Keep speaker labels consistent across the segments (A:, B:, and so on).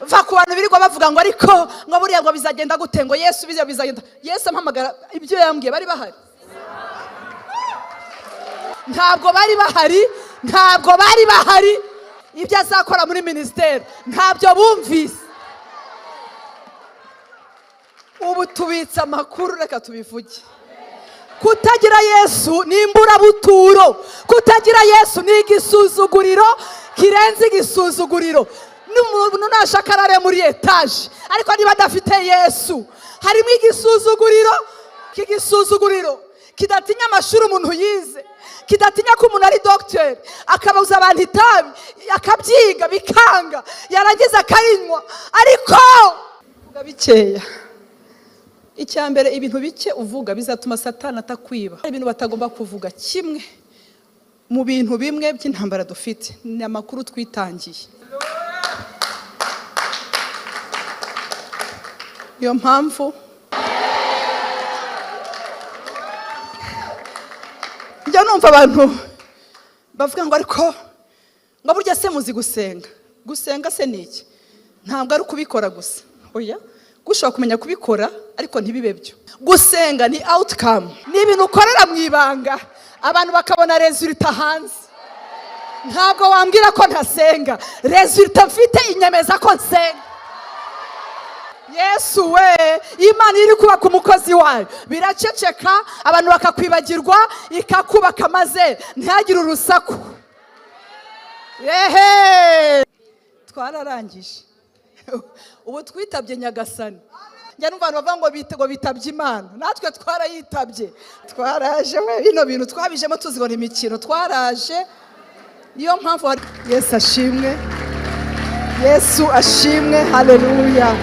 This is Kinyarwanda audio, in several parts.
A: Va ku bantu birirwa bavuga ngo ariko ngo buriya ngo bizagenda gute, ngo Yesu bizagenda bizagenda. Yesu ampamagara, ibyo yambwiye bari bahari? Ntabwo bari bahari, ntabwo bari bahari. Ibyo azakora muri minisiteri ntabyo bumvise. Ubu tubitse amakuru, reka tubivuge. Kutagira Yesu ni imburabuturo, kutagira Yesu ni igisuzuguriro kirenze igisuzuguriro. N'umuntu nashaka arare muri etaje, ariko niba adafite Yesu harimo igisuzuguriro k'igisuzuguriro kidatinya amashuri umuntu yize, kidatinya ko umuntu ari dogiteri akabuza abantu itabi, akabyiga bikanga, yarangiza akarinywa. Ariko vuga bikeya. Icya mbere, ibintu bike uvuga bizatuma Satani atakwiba. Ibintu batagomba kuvuga, kimwe mu bintu bimwe by'intambara dufite ni amakuru twitangiye. Niyo mpamvu njya numva abantu bavuga ngo ariko ngo burya se muzi gusenga. Gusenga se ni iki? Ntabwo ari ukubikora gusa, oya. Ushobora kumenya kubikora ariko ntibibe byo. Gusenga ni outcome, ni ibintu ukorera mu ibanga abantu bakabona résultat hanze. Ntabwo wambwira ko ntasenga, résultat mfite inyemeza ko nsenga. Yesu we! Imana iri kubaka umukozi wayo biraceceka, abantu bakakwibagirwa, ikakubaka maze ntihagire urusaku. Yehe, twararangije, ubu twitabye Nyagasani. Njya numva abantu bavuga ngo ngo bitabye Imana, natwe twarayitabye, twaraje we. Bino bintu twabijemo tuzi ngo ni imikino, twaraje. Niyo mpamvu Yesu ashimwe, Yesu ashimwe, haleluya.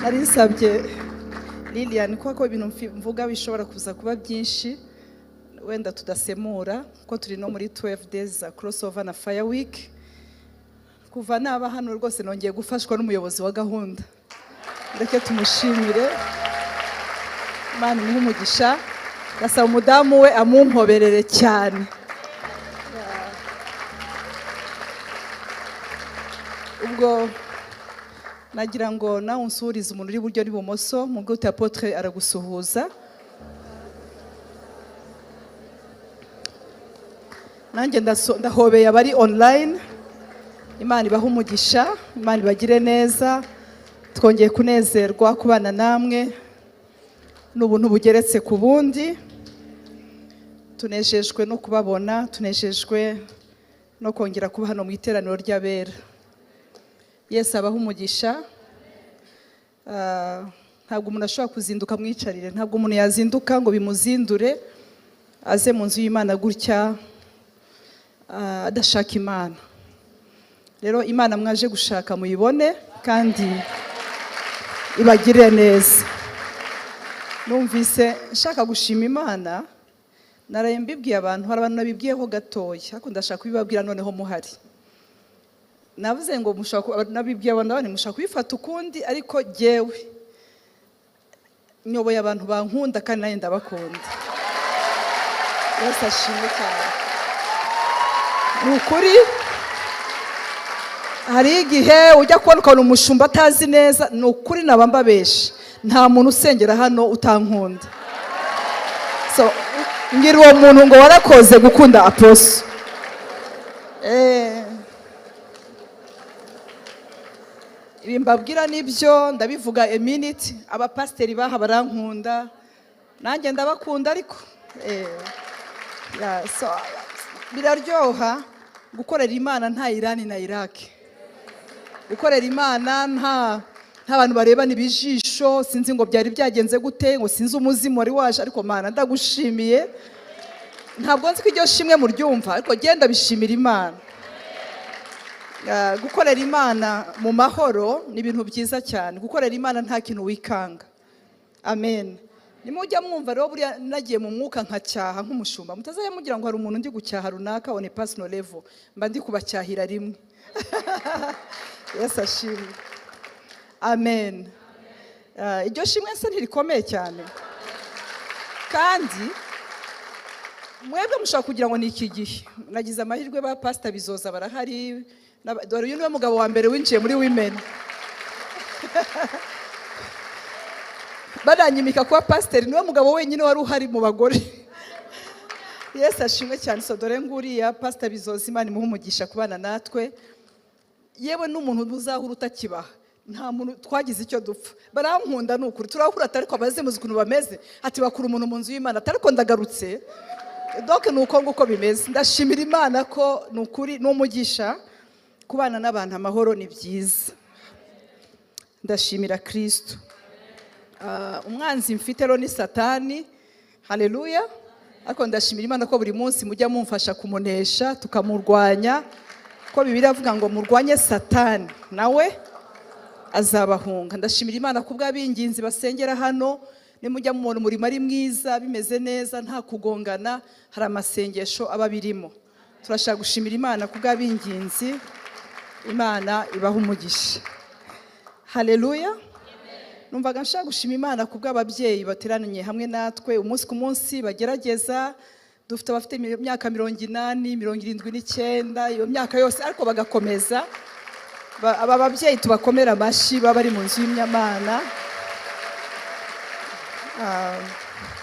A: Nari nsabye Lilian kuko ibintu mvuga bishobora kuza kuba byinshi, wenda tudasemura, ko turi no muri 12 days za crossover na fire week. Kuva naba hano rwose nongeye gufashwa n'umuyobozi wa gahunda, reke tumushimire, Imana imuhe umugisha. Ndasaba umudamu we amumpoberere cyane. Ubwo nagira ngo nawe unsuhurize umuntu uri iburyo n'ibumoso, mu bwo apotre aragusuhuza. Nanjye ndahobeye abari online. Imana ibahe umugisha, Imana ibagire neza. Twongeye kunezerwa kubana namwe, ni ubuntu bugeretse ku bundi. Tunejejwe no kubabona, tunejejwe no kongera kuba hano mu iteraniro ry'abera. Yesu abahe umugisha. Ntabwo umuntu ashobora kuzinduka mwicarire, ntabwo umuntu yazinduka ngo bimuzindure aze mu nzu y'Imana gutya, adashaka Imana. Rero Imana mwaje gushaka muyibone kandi ibagirire neza. Numvise nshaka gushima Imana, naraye mbibwiye abantu, hari abantu nabibwiyeho gatoya, ariko ndashaka kubibabwira noneho muhari. Navuze ngo nabibwiye abantu, abandi mushaka kubifata ukundi, ariko jyewe nyoboye abantu bankunda kandi nanjye ndabakunda. Yesu ashimwe cyane. Ni ukuri, hari igihe ujya kubona ukabona umushumba atazi neza. Ni ukuri naba mbabeshe, nta muntu usengera hano utankunda. So ngira uwo muntu ngo warakoze gukunda aposo. Ibi mbabwira nibyo ndabivuga a minute. Abapasiteri baha barankunda, nanjye ndabakunda, ariko yeah, so, biraryoha gukorera Imana nta Irani na Iraki, gukorera Imana nta bantu barebana ibijisho, sinzi ngo byari byagenze gute, ngo sinzi umuzimu wari waje, ariko Mana ndagushimiye. Ntabwo nzi ko iryo shimwe muryumva, ariko genda bishimira Imana. Gukorera Imana mu mahoro ni ibintu byiza cyane, gukorera Imana nta kintu wikanga. Amen. Nimujya mwumva rero buriya nagiye mu mwuka nkacyaha nk'umushumba, mutazajya mugira ngo hari umuntu ndi gucyaha runaka on a personal level, mba ndi kubacyahira rimwe. Yesu ashimwe, amen. Iryo shimwe se ntirikomeye cyane? Kandi mwebwe mushobora kugira ngo ni iki gihe nagize amahirwe, ba pasita Bizoza barahari, Dore uyu niwe mugabo wa mbere winjiye muri women. Baranyimika kuba pasiteri, niwe mugabo wenyine wari uhari mu bagore. Yesu ashimwe cyane. So dore nguriya Pastor Bizoza, Imana imuhe umugisha kubana natwe. Yewe n'umuntu muzahura utakibaha, nta muntu twagize icyo dupfa, barankunda ni ukuri. Turahura atari ko abaze, muzi ukuntu bameze, ati bakura umuntu mu nzu y'Imana, atari ko ndagarutse. Donc ni uko nguko bimeze. Ndashimira Imana ko ni ukuri ni umugisha kubana n'abantu amahoro, ni byiza. Ndashimira Kristo. Umwanzi mfite rero ni Satani, haleluya. Ariko ndashimira Imana ko buri munsi mujya mumfasha kumunesha, tukamurwanya, ko Bibiliya avuga ngo murwanye Satani nawe azabahunga. Ndashimira Imana ku bw'abinginzi basengera hano. Nimujya mubona umurimo ari mwiza, bimeze neza, nta kugongana, hari amasengesho aba birimo. Turashaka gushimira Imana ku bw'abinginzi, Imana ibaha umugisha, haleluya. Numvaga nshaka gushima Imana ku bw'ababyeyi bateraniye hamwe natwe umunsi ku munsi bagerageza. Dufite abafite imyaka 80, 79, iyo myaka yose, ariko bagakomeza. Aba babyeyi tubakomera amashyi, baba bari mu nzu y'Imana.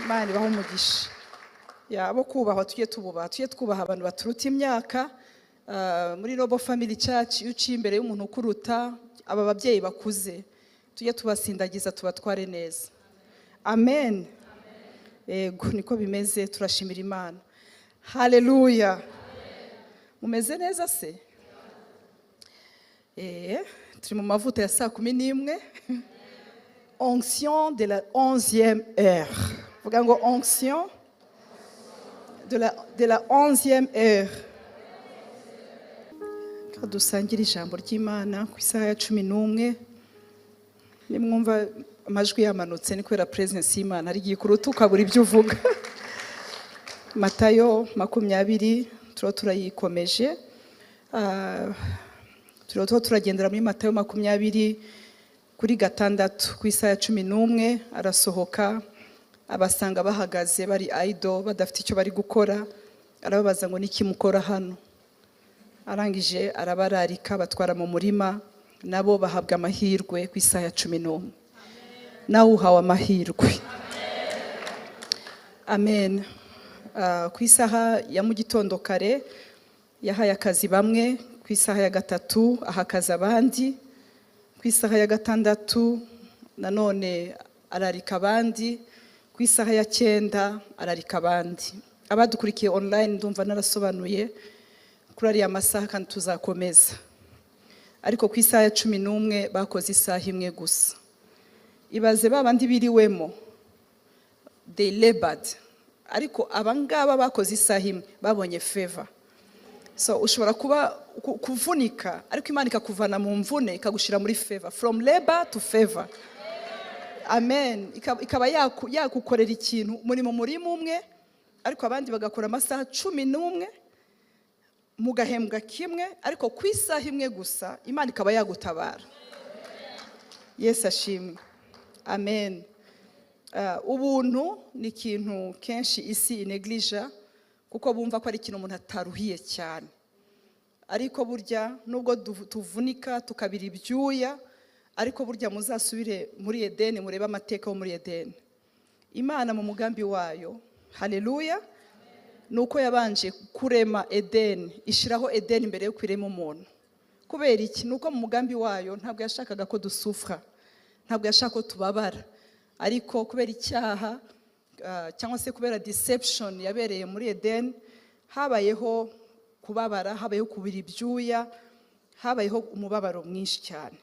A: Imana ibaha umugisha. Abo kubahwa tujye tububaha, tujye twubaha abantu baturuta imyaka. Muri Noble Family Church, iyo uciye imbere y'umuntu ukuruta, aba babyeyi bakuze tujye tubasindagiza, tubatware neza. Amen. Yego, niko bimeze. Turashimira Imana, haleluya. Mumeze neza se? Turi mu mavuta ya saa 11, onction de la 11e heure. Vuga ngo onction de la 11e heure. Reka dusangire ijambo ry'Imana ku isaha ya 11. Nimwumva amajwi yamanutse ni kubera presence y'Imana. Hari igihe ukuruta ukabura ibyo uvuga. Matayo 20 turiho turayikomeje. Turiho turagendera muri Matayo 20 kuri 6. Ku isaha ya 11 arasohoka, abasanga bahagaze bari idle, badafite icyo bari gukora. Arababaza ngo niki mukora hano? Arangije arabararika, batwara mu murima, nabo bahabwa amahirwe ku isaha ya 11. Nawe uhawe amahirwe, amen. Ku isaha ya mu gitondo kare yahaye akazi bamwe, ku isaha ya 3 aha akazi abandi, ku isaha ya 6 nanone ararika abandi, ku isaha ya 9 ararika abandi. Abadukurikiye online, ndumva narasobanuye kuri ariya masaha kandi tuzakomeza. Ariko ku isaha ya 11 bakoze isaha imwe gusa. Ibaze ba bandi biriwemo, they labored, ariko abangaba bakoze isaha imwe babonye favor. So ushobora kuba kuvunika, ariko Imana ikakuvana mu mvune ikagushyira muri favor, from labor to favor, amen. Ikaba yakukorera ikintu muri mu murima umwe, ariko abandi bagakora amasaha 11 mugahembwa kimwe, ariko ku isaha imwe gusa Imana ikaba yagutabara. Yesu ashimwe, amen. Ubuntu ni ikintu kenshi isi inegirija, kuko bumva ko ari ikintu umuntu ataruhiye cyane. Ariko burya nubwo tuvunika tukabira ibyuya, ariko burya muzasubire muri Edeni murebe amateka yo muri Edeni. Imana mu mugambi wayo, haleluya, ni uko yabanje kurema Edeni, ishyiraho Edeni mbere yo kurema umuntu. Kubera iki? Ni uko mu mugambi wayo ntabwo yashakaga ko dusufra, ntabwo yashaka ko tubabara. Ariko kubera icyaha, cyangwa se kubera deception yabereye muri Edeni, habayeho kubabara, habayeho kubira ibyuya, habayeho umubabaro mwinshi cyane.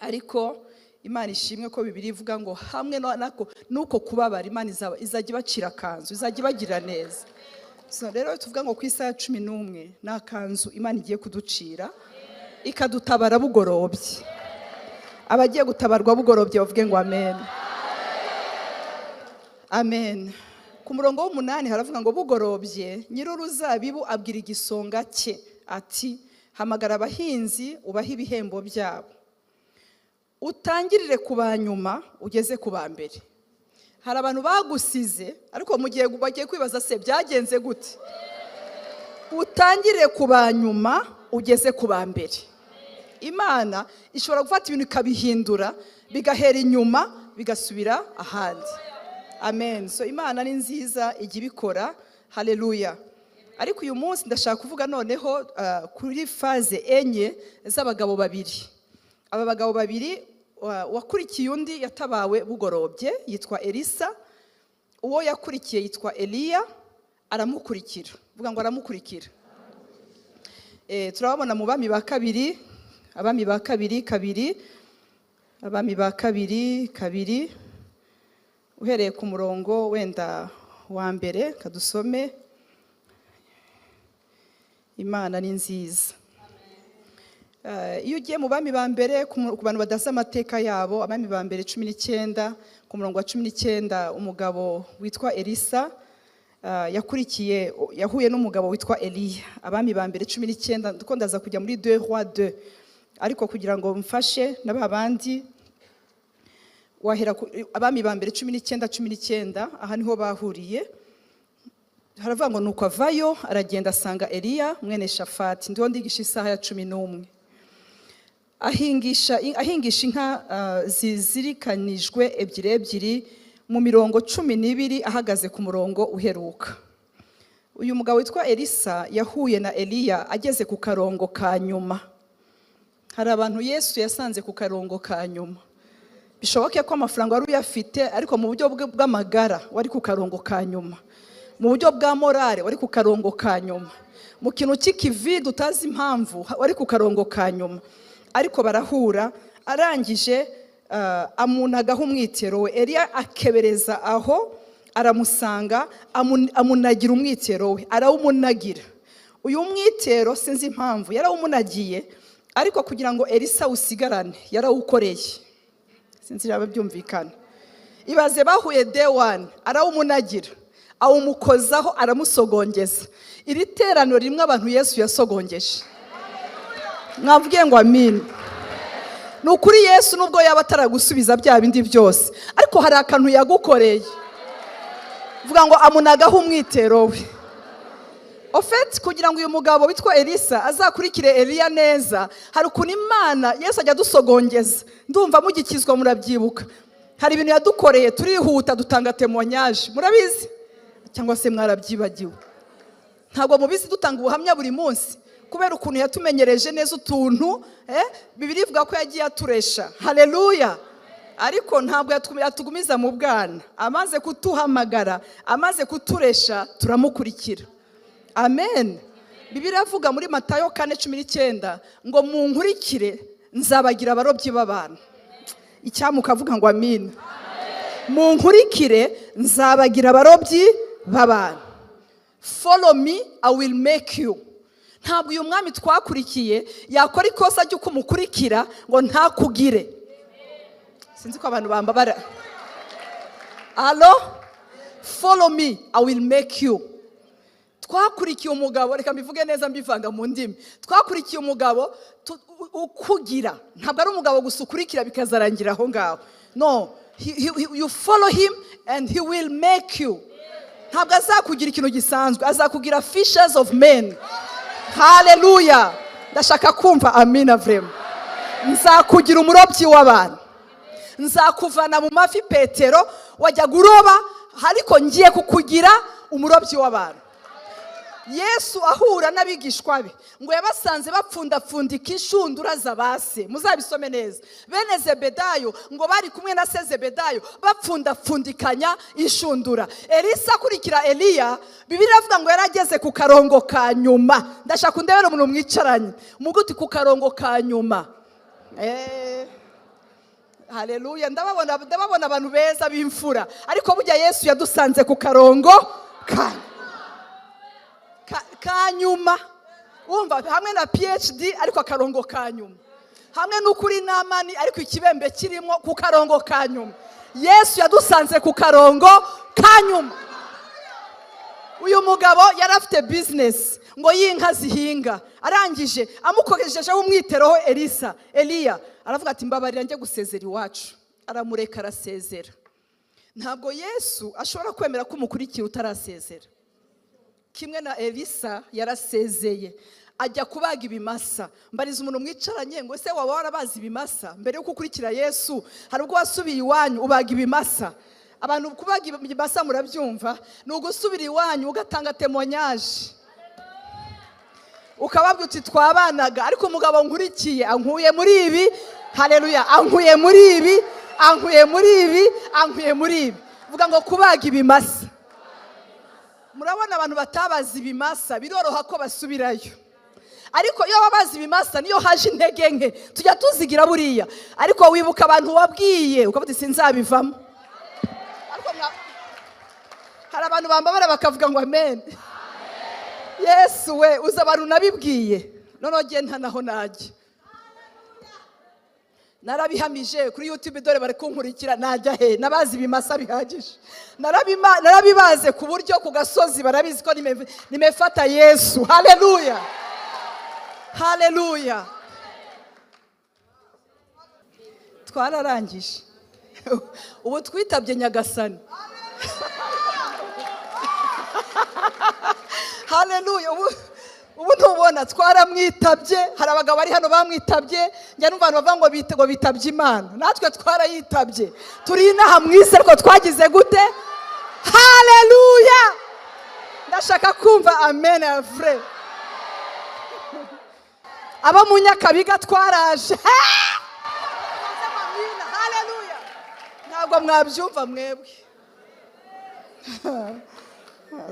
A: Ariko Imana ishimwe ko Bibiliya ivuga ngo hamwe n'uko kubabara, Imana izajya ibacira akanzu, izajya ibagirira neza. So rero tuvuga ngo ku isaha ya 11 ni akanzu Imana igiye kuducira, ikadutabara bugorobye. Abagiye gutabarwa bugorobye bavuge ngo amen, amen. Ku murongo w'8 haravuga ngo bugorobye nyir'uruzabibu abwira igisonga cye ati hamagara abahinzi ubahe ibihembo byabo, utangirire ku ba nyuma ugeze ku ba mbere. Hari abantu bagusize, ariko mu gihe bagiye kwibaza se byagenze gute? Utangire ku ba nyuma. ugeze ku ba mbere. Imana ishobora gufata ibintu ikabihindura, bigahera inyuma bigasubira ahandi. Amen. So Imana ni nziza, ijya ibikora. Haleluya. Ariko uyu munsi ndashaka kuvuga noneho kuri phase enye z'abagabo babiri. Aba bagabo babiri, wakurikiye undi yatabawe bugorobye, yitwa Elisa. Uwo yakurikiye yitwa Eliya, aramukurikira. Vuga ngo aramukurikira. Turababona mu Bami ba Kabiri, Abami ba Kabiri kabiri, Abami ba Kabiri kabiri, uhereye ku murongo wenda wa mbere kadusome. Imana ni nziza. Iyo ugiye mu Bami ba Mbere, ku bantu badazi amateka yabo, Abami ba Mbere 19, ku murongo wa 19, umugabo witwa Elisa yakurikiye, yahuye n'umugabo witwa Eliya. Abami ba Mbere 19, ndiko ndaza kujya muri 2 Rois 2, ariko kugira ngo mfashe na ba bandi wahera Abami ba Mbere 19 19. Aha niho bahuriye. Haravuga ngo: "Nuko avayo aragenda asanga Eliya mwene Shafati." Ndiho ndigisha isaha ya 11. Ahingisha inka zizirikanijwe ebyiri ebyiri mu mirongo 12, ahagaze ku murongo uheruka. Uyu mugabo witwa Elisa yahuye na Eliya ageze ku karongo ka nyuma. Hari abantu Yesu yasanze ku karongo ka nyuma. Bishoboke ko amafaranga wari uyafite, ariko mu buryo bw'amagara wari ku karongo ka nyuma, mu buryo bwa morale wari ku karongo ka nyuma, mu kintu cy'ikivide utazi impamvu wari ku karongo ka nyuma. Ariko barahura, arangije amunagaho umwitero we. Eliya akebereza aho aramusanga, amunagira umwitero we, arawumunagira. Uyu mwitero sinzi impamvu yarawumunagiye, ariko kugira ngo Elisa awusigarane yarawukoreye. Sinzi niba byumvikana. Ibaze, bahuye day one, arawumunagira, awumukozaho, aramusogongeza. Iri teraniro rimwe abantu Yesu yasogongeje, mwavugiye ngo amina. Ni ukuri, Yesu nubwo yaba ataragusubiza bya bindi byose, ariko hari akantu yagukoreye. Vuga ngo amunagaho umwitero we. Au fait, kugira ngo uyu mugabo witwa Elisa azakurikire Eliya neza, hari ukuntu Imana, Yesu ajya adusogongeza. Ndumva mugikizwa murabyibuka, hari ibintu yadukoreye turihuta dutanga témoignage. Murabizi cyangwa se mwarabyibagiwe? Ntabwo mubizi? Dutanga ubuhamya buri munsi kubera ukuntu yatumenyereje neza utuntu. Bibiliya ivuga ko yagiye aturesha. Haleluya. Ariko ntabwo yatugumiza mu bwana. Amaze kutuhamagara, amaze kuturesha, turamukurikira. Amen. Bibiliya iravuga muri Matayo 4:19 ngo: "Munkurikire, nzabagira abarobyi b'abantu." Icyamuka avuga ngo amina. Munkurikire, nzabagira abarobyi b'abantu. Follow me, I will make you. Ntabwo uyu mwami twakurikiye yakora ikosa ry'uko umukurikira ngo ntakugire. Sinzi ko abantu bambabara. Allo, follow me, I will make you. Twakurikiye umugabo, reka mbivuge neza mbivanga mu ndimi, twakurikiye umugabo ukugira. Ntabwo ari umugabo gusa ukurikira bikazarangira aho ngaho. No, you follow him and he will make you. Ntabwo azakugira ikintu gisanzwe, azakugira fishers of men. Haleluya. Ndashaka kumva amina vraiment. Nzakugira umurobyi w'abantu. Nzakuvana mu mafi, Petero, wajyaga uroba, ariko ngiye kukugira umurobyi w'abantu. Yesu ahura n'abigishwa be, ngo yabasanze bapfundapfundika inshundura z'abase. Muzabisome neza. Bene Zebedayo, ngo bari kumwe na se Zebedayo bapfundapfundikanya inshundura. Elisa akurikira Eliya, Bibiliya iravuga ngo yarageze ku karongo ka nyuma. Ndashaka undebere umuntu mwicaranye muguti ku karongo ka nyuma. Haleluya. Ndababona, ndababona abantu beza b'imfura. Ariko burya Yesu yadusanze ku karongo ka nyuma. Wumva hamwe na PhD, ariko akarongo ka nyuma, hamwe n'ukuri n'amani, ariko ikibembe kirimo, ku karongo ka nyuma. Yesu yadusanze ku karongo ka nyuma. Uyu mugabo yari afite bizinesi ngo y'inka zihinga. Arangije amukoreshejeho umwitero Elisa, Eliya aravuga ati: "Mbabarira njye gusezera iwacu." Aramureka arasezera. Ntabwo Yesu ashobora kwemera ko umukurikira utarasezera. Kimwe na Elisa, yarasezeye. Ajya kubaga ibimasa. Mbariza umuntu mwicaranye ngo: "Ese waba warabaze ibimasa mbere yuko ukurikira Yesu? Hari ubwo wasubiye iwanyu ubaga ibimasa?" Abantu, kubaga ibimasa murabyumva, ni ugusubira iwanyu ugatanga témoignage, ukababwira uti: "Twabanaga, ariko umugabo nkurikiye ankuye muri ibi, hareruya, ankuye muri ibi, ankuye muri ibi, ankuye muri ibi." Vuga ngo: "Kubaga ibimasa." Murabona, abantu batabaza ibimasa biroroha ko basubirayo, ariko iyo wabaze ibimasa, niyo haje intege nke tujya tuzigira buriya, ariko wibuka abantu wabwiye ukavuga uti: "Sinzabivamo." Ariko hari abantu bambabara bakavuga ngo: "Amen." Yesu we, uzi abantu nabibwiye? Noneho nta naho najya, narabihamije kuri YouTube, dore bari kunkurikira. Najya he? Nabazi ibimasa bihagije. Narabibaze ku buryo ku gasozi barabizi ko nimefata Yesu. Haleluya, haleluya! Twararangije, ubu twitabye Nyagasani. Haleluya! Ubu ntubona twaramwitabye? Hari abagabo bari hano bamwitabye. Njya numva abantu bavuga ngo bitabye Imana. Natwe twarayitabye, turi inaha mu isi, ariko twagize gute? Haleluya! Ndashaka kumva amen ya vrai. Abo mu Nyakabiga twaraje. Haleluya! Ntabwo mwabyumva mwebwe.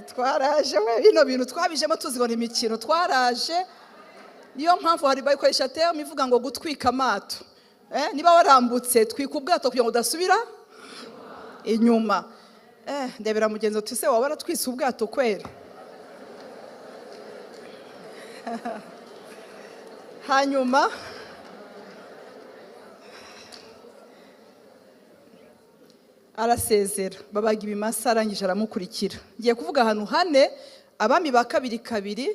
A: Twaraje we, bino bintu twabijemo tuzi ngo ni imikino. Twaraje, niyo mpamvu hari bayikoresha terme ivuga ngo gutwika amato. Niba warambutse, twika ubwato kugira ngo udasubira inyuma. Ndebera mugenzi uti: "Se waba waratwise ubwato kwera?" Hanyuma arasezera, babaga ibimasa, arangije aramukurikira. Ngiye kuvuga ahantu hane. Abami ba Kabiri 2,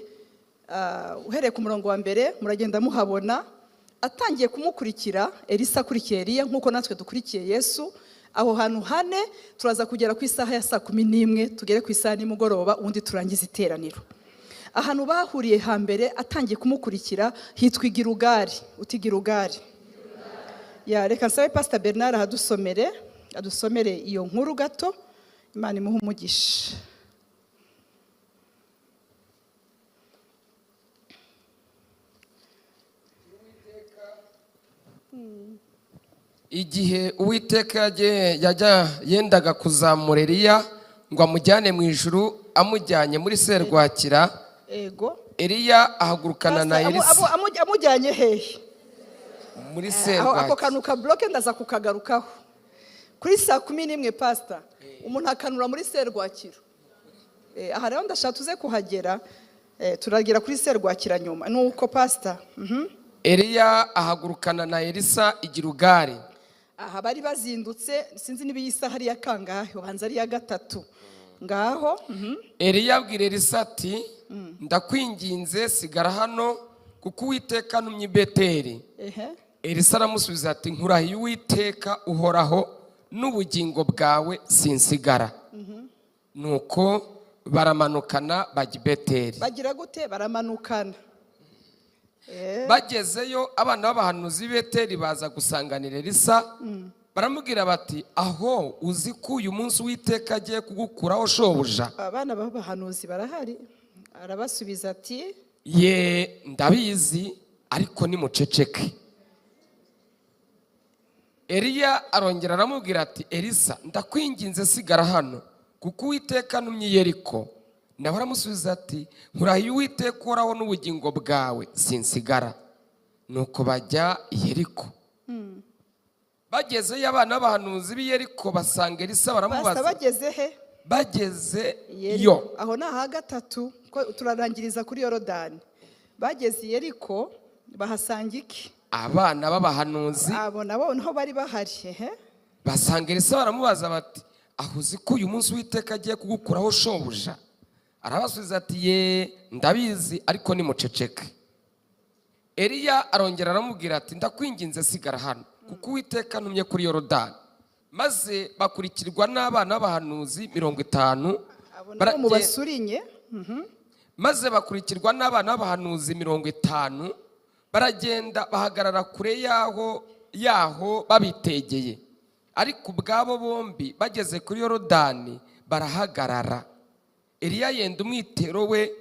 A: uhereye ku murongo wa mbere, muragenda muhabona. Atangiye kumukurikira, Elisa akurikiye Eliya nk'uko natwe dukurikiye Yesu. Aho hantu hane turaza kugera ku isaha ya saa 11, tugere ku isaha nimugoroba, ubundi turangize iteraniro. Ahantu bahuriye hambere atangiye kumukurikira hitwa Igirugari. Uti: "Igirugari." Ya, reka nsabe Pastor Bernard ahadusomere, adusomere iyo nkuru gato. Imana imuhe umugisha.
B: Igihe Uwiteka yajya yendaga kuzamura Eliya ngo amujyane mu ijuru, amujyanye muri serwakira, Eliya ahagurukana na
A: Pastor,
B: Elisa.
A: Amujyanye hehe?
B: Muri
A: Aho ako
B: serwakira.
A: kantu ka bloke, ndaza kukagarukaho kuri saa 11. Pastor, umuntu akanura muri serwakira. Aha rero ndashaka tuze kuhagera. Turagera kuri serwakira nyuma. Nuko, pastor.
B: Eliya ahagurukana na Elisa i Gilugari.
A: Aha bari bazindutse, sinzi niba iyi saha ari iya kangahe, ubanza ari iya gatatu ngaho.
B: Eliya abwira Elisa ati: "Ndakwinginze, sigara hano, kuko Uwiteka antumye i Beteli." Elisa aramusubiza ati: "Nkurahiye Uwiteka uhoraho n'ubugingo bwawe, sinsigara." Nuko baramanukana bajya i Beteli.
A: Bagira gute? Baramanukana.
B: Bagezeyo, abana b'abahanuzi b'i Beteli baza gusanganira Elisa, baramubwira bati: "Aho uzi ko uyu munsi Uwiteka agiye kugukuraho shobuja?"
A: Abana b'abahanuzi barahari. Arabasubiza ati:
B: "Ye, ndabizi, ariko nimuceceke." Eliya arongera aramubwira ati: "Elisa, ndakwinginze, sigara hano, kuko Uwiteka antumye i Yeriko." Nawe aramusubiza ati: "Nkurahiye Uwiteka uhoraho n'ubugingo bwawe, sinsigara." Nuko bajya i Yeriko. Bagezeyo, abana b'abahanuzi b'i Yeriko basanga Elisa, baramubaza.
A: Pastor, bageze he?
B: Bageze
A: Yeriko.
B: Yo.
A: Aho ni aha gatatu ko turarangiriza kuri Yorodani. Bageze i Yeriko bahasanga iki?
B: Abana b'abahanuzi.
A: Abo nabo niho bari bahari, ehe.
B: Basanga Elisa, baramubaza bati: "Aho uzi ko uyu munsi Uwiteka agiye kugukuraho shobuja?" Arabasubiza ati: "Ye, ndabizi, ariko nimuceceke." Eliya arongera aramubwira ati: "Ndakwinginze, sigara hano, kuko Uwiteka antumye kuri Yorodani." Maze bakurikirwa n'abana b'abahanuzi 50.
A: Abo nabo mubasurinye.
B: Maze bakurikirwa n'abana b'abahanuzi 50, baragenda bahagarara kure yaho babitegeye. Ariko ubwabo bombi bageze kuri Yorodani barahagarara. Eliya yenda umwitero we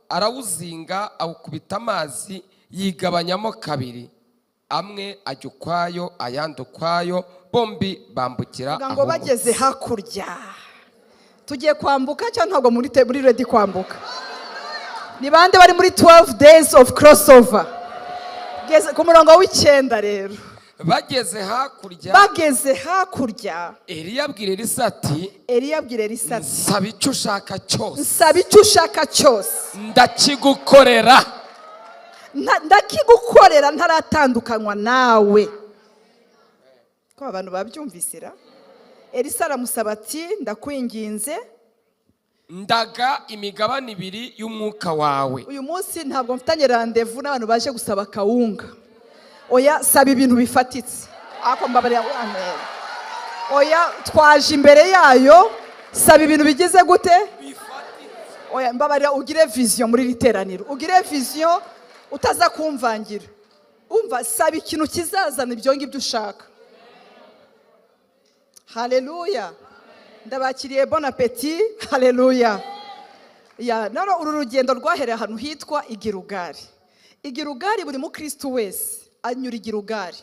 B: arawuzinga, awukubita amazi, yigabanyamo kabiri, amwe ajya ukwayo, ayandi ukwayo, bombi bambukira
A: Vuga ngo
B: aho.
A: Bageze hakurya. Tugiye kwambuka cyangwa ntabwo muri ready kwambuka? Ni bande bari muri 12 days of crossover? Geze ku murongo w'9 rero.
B: Bageze hakurya,
A: Bageze hakurya,
B: Eliya abwira Elisa ati:
A: Eliya abwira Elisa ati:
B: "Nsaba icyo ushaka cyose,
A: "Nsaba icyo ushaka cyose,
B: ndakigukorera."
A: Ndakigukorera ntaratandukanywa nawe." Ko abantu babyumvisira? Elisa aramusaba ati: "Ndakwinginze,
B: Ndaga imigabane ibiri y'umwuka wawe."
A: Uyu munsi ntabwo mfitanye rendez-vous n'abantu baje gusaba kawunga. Oya, saba ibintu bifatitse. Ako mbabarira, amen. Oya, twaje imbere yayo. Saba ibintu bigize gute? Oya, mbabarira, ugire vision muri iri teraniro, ugire vision, utaza kumvangira. Umva, saba ikintu kizazana ibyo ngibyo ushaka. Haleluya! Ndabakiriye, bon appétit. Haleluya! Ya none uru rugendo rwahereye ahantu hitwa Igirugari. Igirugari, buri mukristo wese anyura Igirugari.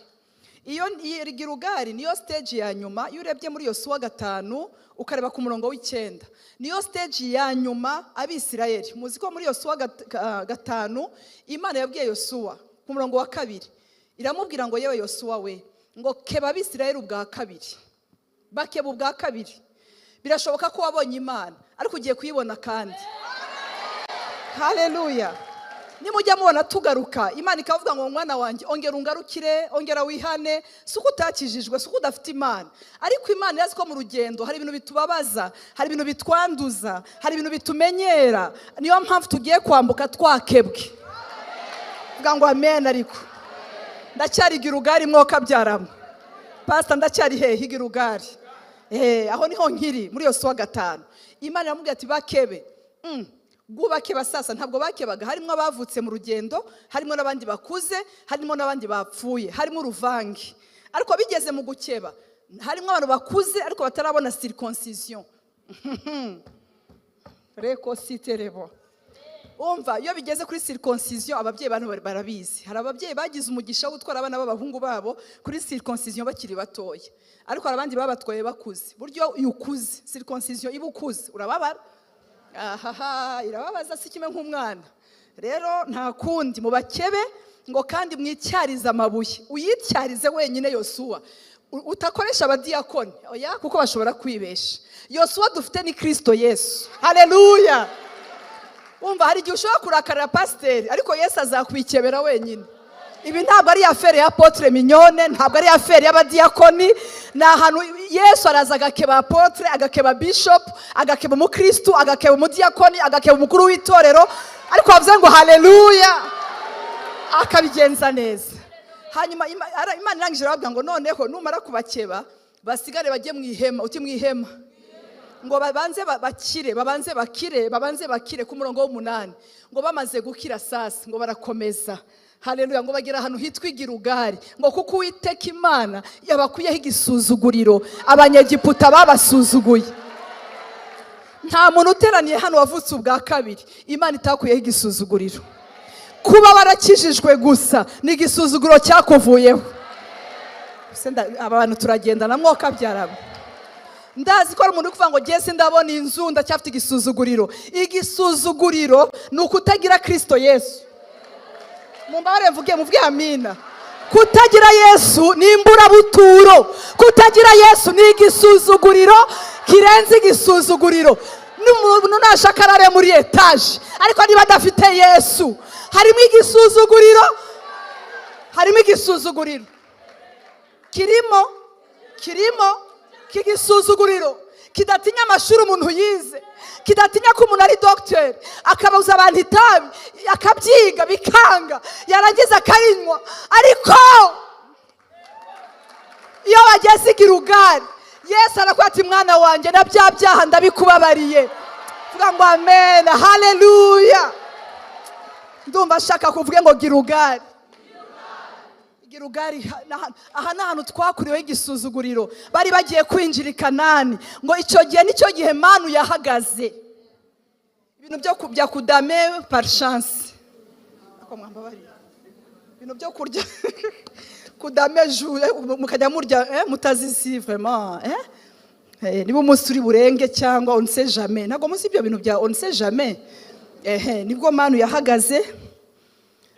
A: Iyo Igirugari niyo stage ya nyuma. Iyo urebye muri Yosuwa 5, ukareba ku murongo w'9, niyo stage ya nyuma. Abisirayeli, muzi ko muri Yosuwa 5 Imana yabwiye Yosuwa ku murongo wa 2, iramubwira ngo: "Yewe Yosuwa we," ngo, "keba Abisirayeli ubwa kabiri." Bakeba ubwa kabiri. Birashoboka ko wabonye Imana, ariko ugiye kuyibona kandi. Haleluya! Nimujya mubona tugaruka, Imana ikavuga ngo: "Mwana wanjye, ongera ungarukire, ongera wihane," si uko utakijijwe, si uko udafite Imana, ariko Imana irazi ko mu rugendo hari ibintu bitubabaza, hari ibintu bitwanduza, hari ibintu bitumenyera. Niyo mpamvu tugiye kwambuka twakebwe. Vuga ngo amen. Ariko ndacyari Girugari, mwoka byaramo pasita, ndacyari hehe? Igirugari. Aho niho nkiri muri Yosuwa 5. Imana iramubwira ati: "Bakebe." Bwubake basasa ntabwo bakebaga. Harimo abavutse mu rugendo, harimo n'abandi bakuze, harimo n'abandi bapfuye, harimo uruvange. Ariko bigeze mu gukeba, harimo abantu bakuze ariko batarabona circoncision reko siterebo. Umva, iyo bigeze kuri circoncision, ababyeyi bantu barabizi. Hari ababyeyi bagize umugisha wo gutwara abana b'abahungu babo kuri circoncision bakiri batoya, ariko hari abandi babatwaye bakuze. Buryo iyo ukuze, circoncision iba ukuze, urababara. Ahaha, irababaza, si kimwe nk'umwana. Rero nta kundi, mu bakebe ngo kandi mwicyarize amabuye. Uyityarize wenyine Yosuwa, utakoresha abadiyakoni, oya, kuko bashobora kwibesha. Yosuwa dufite ni Kirisito Yesu. Haleluya! Wumva, hari igihe ushobora kurakarira pasiteri, ariko Yesu azakwikebera wenyine. Ibi ntabwo ari affaire ya apôtre Mignone, ntabwo ari affaire y'abadiyakoni. Ni ahantu Yesu araza agakeba apôtre, agakeba bishop, agakeba umukristu, agakeba umudiyakoni, agakeba umukuru w'itorero. Ariko bavuze ngo haleluya, akabigenza neza. Hanyuma Imana irangije irababwira ngo: "Noneho numara kubakeba, basigare bajye mu ihema." Uti mu ihema? Ngo babanze bakire, babanze bakire, babanze bakire. Ku murongo w'8 ngo bamaze gukira sasa, ngo barakomeza. Haleluya! Ngo bagera ahantu hitwa Igirugari, ngo kuko Uwiteka Imana yabakuyeho igisuzuguriro Abanyegiputa babasuzuguye. Nta muntu uteraniye hano wavutse ubwa kabiri Imana itakuyeho igisuzuguriro. Kuba warakijijwe gusa ni igisuzuguro cyakuvuyeho. Se aba bantu turagendana, mwoka byaraba. Ndazi ko hari umuntu uri kuvuga ngo: "Jye ndabona inzu, ndacyafite igisuzuguriro." Igisuzuguriro ni ukutagira Kirisito Yesu. Mumbabare mvuge, muvuge amina. Kutagira Yesu ni imburabuturo. Kutagira Yesu ni igisuzuguriro kirenze igisuzuguriro. N'umuntu nashaka arare muri etaje, ariko niba adafite Yesu, harimo igisuzuguriro, harimo igisuzuguriro kirimo k'igisuzuguriro kidatinya amashuri umuntu yize, kidatinya ko umuntu ari dogiteri, akabuza abantu itabi, akabyiga bikanga, yarangiza akarinywa. Ariko iyo bageze i Girugari, Yesu arakubwira ati: "Mwana wanjye, na bya byaha ndabikubabariye." Vuga ngo amen, haleluya. Ndumva ashaka kuvuga ngo Girugari. Girugari aha ni ahantu twakuriweho igisuzuguriro. Bari bagiye kwinjira i Kanani, ngo icyo gihe nicyo gihe manu yahagaze. Ibintu byo kujya kudame par chance, ako mwambabarira, ibintu byo kurya kudame ju mukajya murya mutazizi vraiment. Niba umunsi uri burenge cyangwa on sait jamais, ntabwo muzi ibyo bintu bya on sait jamais. Ehe, nibwo manu yahagaze.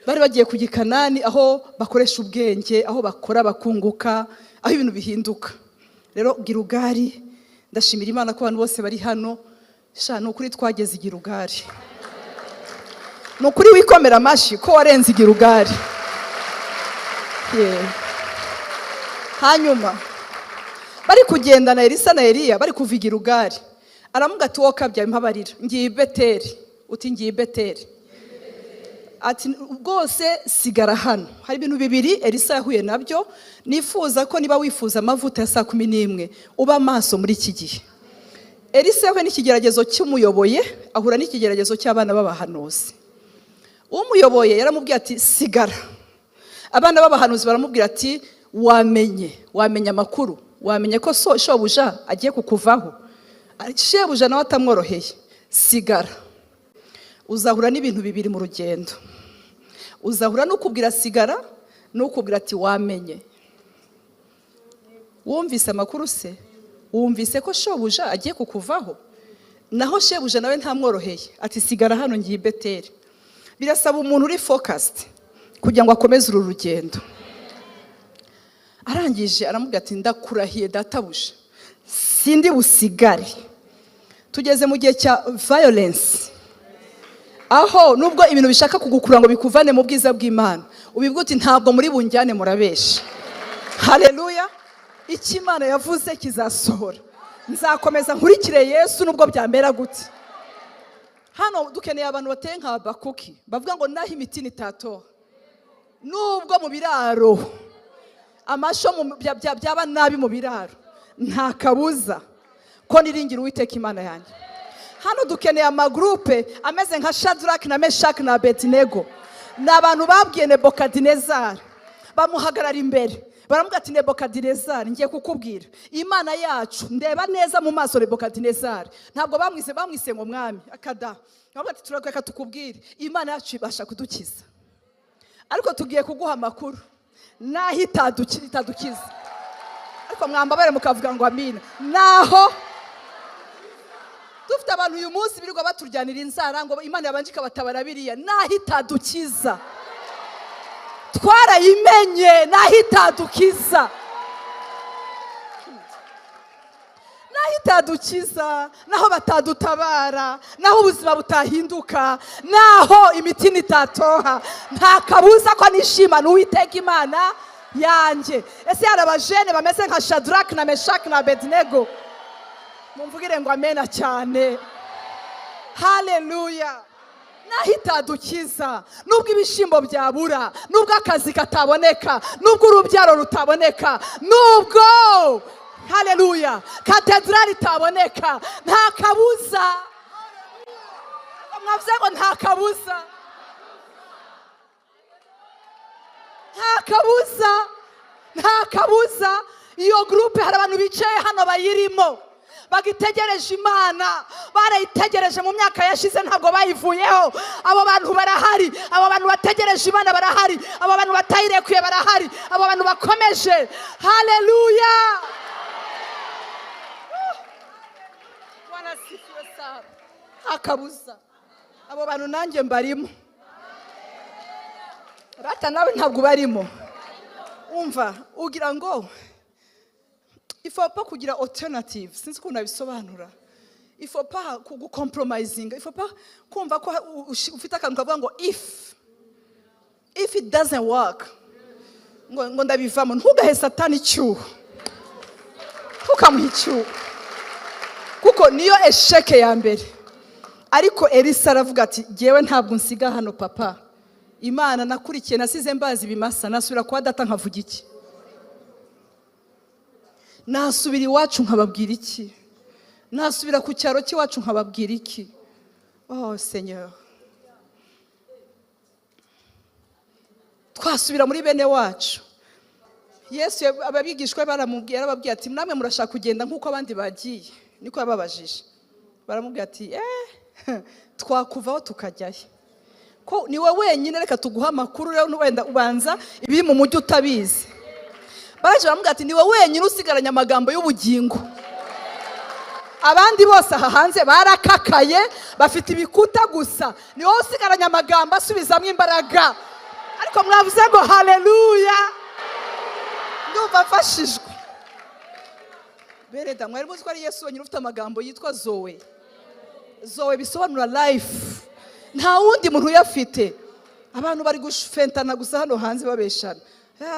A: Bari bagiye kujya i Kanani, aho bakoresha ubwenge, aho bakora bakunguka, aho ibintu bihinduka. Rero Girugari, ndashimira Imana ko abantu bose bari hano. Sha, ni ukuri twageze i Girugari. Ni ukuri wikomera amashyi ko warenze i Girugari. Yeah. Hanyuma bari kugendana, Elisa na Eliya bari kuva i Girugari, aramuga ati: "Wowe kabya mpabarira, ngiye i Beteri." Uti: "Ngiye i Beteri." Ati: "Rwose sigara hano." Hari ibintu bibiri Elisa yahuye nabyo nifuza ko niba wifuza amavuta ya saa 11 uba maso muri iki gihe. Elisa yahuye n'ikigeragezo cy'umuyoboye, ahura n'ikigeragezo cy'abana b'abahanuzi. Umuyoboye yaramubwiye ati: "Sigara." Abana b'abahanuzi baramubwira ati: "Wamenye, wamenye amakuru, wamenye ko so shobuja agiye kukuvaho?" Shebuja nawe atamworoheye. Sigara. Uzahura n'ibintu bibiri mu rugendo: uzahura n'ukubwira sigara, n'ukubwira ati: "Wamenye, wumvise amakuru se? Wumvise ko shobuja agiye kukuvaho?" Naho shebuja nawe ntamworoheye, ati: "Sigara hano, ngiye i Beteri." Birasaba umuntu uri focused kugira ngo akomeze uru rugendo. Arangije aramubwira ati: "Ndakurahiye databuja, sindi busigare." Tugeze mu gihe cya violence, aho nubwo ibintu bishaka kugukura ngo bikuvane mu bwiza bw'Imana, ubibwa uti: "Ntabwo muri bunjyane, murabesha." Haleluya! Icyo Imana yavuze kizasohora. Nzakomeza nkurikire Yesu nubwo byamera gute. Hano dukeneye abantu bateye nka Habakuki, bavuga ngo naho imitini itatoha, nubwo mu biraro amasho byaba nabi mu biraro, nta kabuza ko niringira Uwiteka Imana yanjye. Hano dukeneye amagurupe ameze nka Shadrach na Meshaki na Abedinego. Ni abantu babwiye Nebukadinezari, bamuhagarara imbere, baramubwira ati: "Nebukadinezari, ngiye kukubwira Imana yacu." Ndeba neza mu maso Nebukadinezari. Ntabwo bamwise, bamwise ngo mwami akada. Baramubwira ati: "Turareka tukubwire, Imana yacu ibasha kudukiza, ariko tugiye kuguha amakuru, naho itadukiza." Ariko mwambabare mukavuga ngo amina. Naho dufite abantu uyu munsi birirwa baturyanira inzara ngo Imana yabanje ikabatabara biriya, naho itadukiza twarayimenye. Naho itadukiza, naho itadukiza, naho batadutabara, naho ubuzima butahinduka, naho imitima itatoha, nta kabuza ko nishimana Uwiteka Imana yanjye. Ese hari abajene bameze nka Shadrach na Meshaki na Abedinego? Mumvugire ngo amena cyane. Haleluya! Naho itadukiza, nubwo ibishyimbo byabura, nubwo akazi kataboneka, nubwo urubyaro rutaboneka, nubwo, haleluya, katedrali itaboneka, nta kabuza. Mwavuze ngo nta kabuza, nta kabuza, nta kabuza. Iyo gurupe hari abantu bicaye hano bayirimo, bagitegereje Imana, barayitegereje mu myaka yashize, ntabwo bayivuyeho. Abo bantu barahari. Abo bantu bategereje Imana barahari. Abo bantu batayirekuye barahari. Abo bantu bakomeje. Haleluya! Bwana asifiwe sana. Nta kabuza, abo bantu nanjye mbarimo. Rata nawe ntabwo ubarimo. Umva, ugira ngo il faut pas kugira alternative, sinzi ukuntu nabisobanura. Il faut pas gucompromisinga, il faut pas kumva ko ufite akantu kavuga ngo if it doesn't work, ngo ndabivamo. Ntugahe Satani icyuho, ntukamuhe icyuho, kuko niyo échec ya mbere. Ariko Elisa aravuga ati: "Ngewe ntabwo nsiga hano papa. Imana nakurikiye, nasize mbazi ibimasa, nasubira kwa data nkavuga iki? Nasubira iwacu nkababwira iki? Nasubira ku cyaro cy'iwacu nkababwira iki?" Oh Seigneur, twasubira muri bene wacu. Yesu ababigishwa baramubwiye, arababwiye ati namwe murashaka kugenda nk'uko abandi bagiye? Niko yababajije. Baramubwira ati twakuvaho tukajyayo, ko niwe wenyine, reka tuguha amakuru rero, wenda ubanza ibiri mu mujyi utabizi. Baraje baramubwira ati niwe wenyine usigaranye amagambo y'ubugingo, abandi bose aha hanze barakakaye bafite ibikuta gusa, ni wowe usigaranye amagambo asubizamo imbaraga. Ariko mwavuze ngo haleluya, ndumva mfashijwe. Bereda, mwari muzi ko ari Yesu wenyine ufite amagambo yitwa Zoe? Zoe bisobanura life, nta wundi muntu uyafite. Abantu bari gufentana gusa hano hanze babeshana,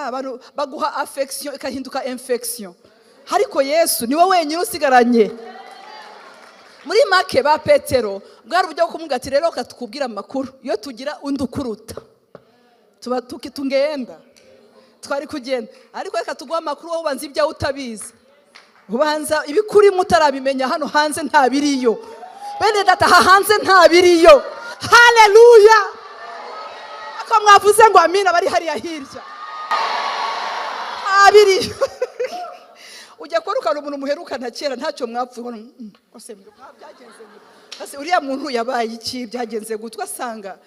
A: abantu baguha affection ikahinduka infection, ariko Yesu niwe wenyine usigaranye. Muri make ba Petero bwari uburyo bwo kumubwira ati rero tukubwira amakuru, iyo tugira undi ukuruta tuba tungenda twari kugenda, ariko reka tuguhe amakuru, wowe ubanza ibyawe utabizi, ubanza ibikurimo utarabimenya, hano hanze nta biriyo. Bene data, aha hanze nta biriyo. Haleluya! Ako mwavuze ngo amina, bari hariya hirya nta biriyo. Ujya kubona umuntu muherukana kera ntacyo mwapfuye, uriya muntu yabaye iki, byagenze gutwa? Asanga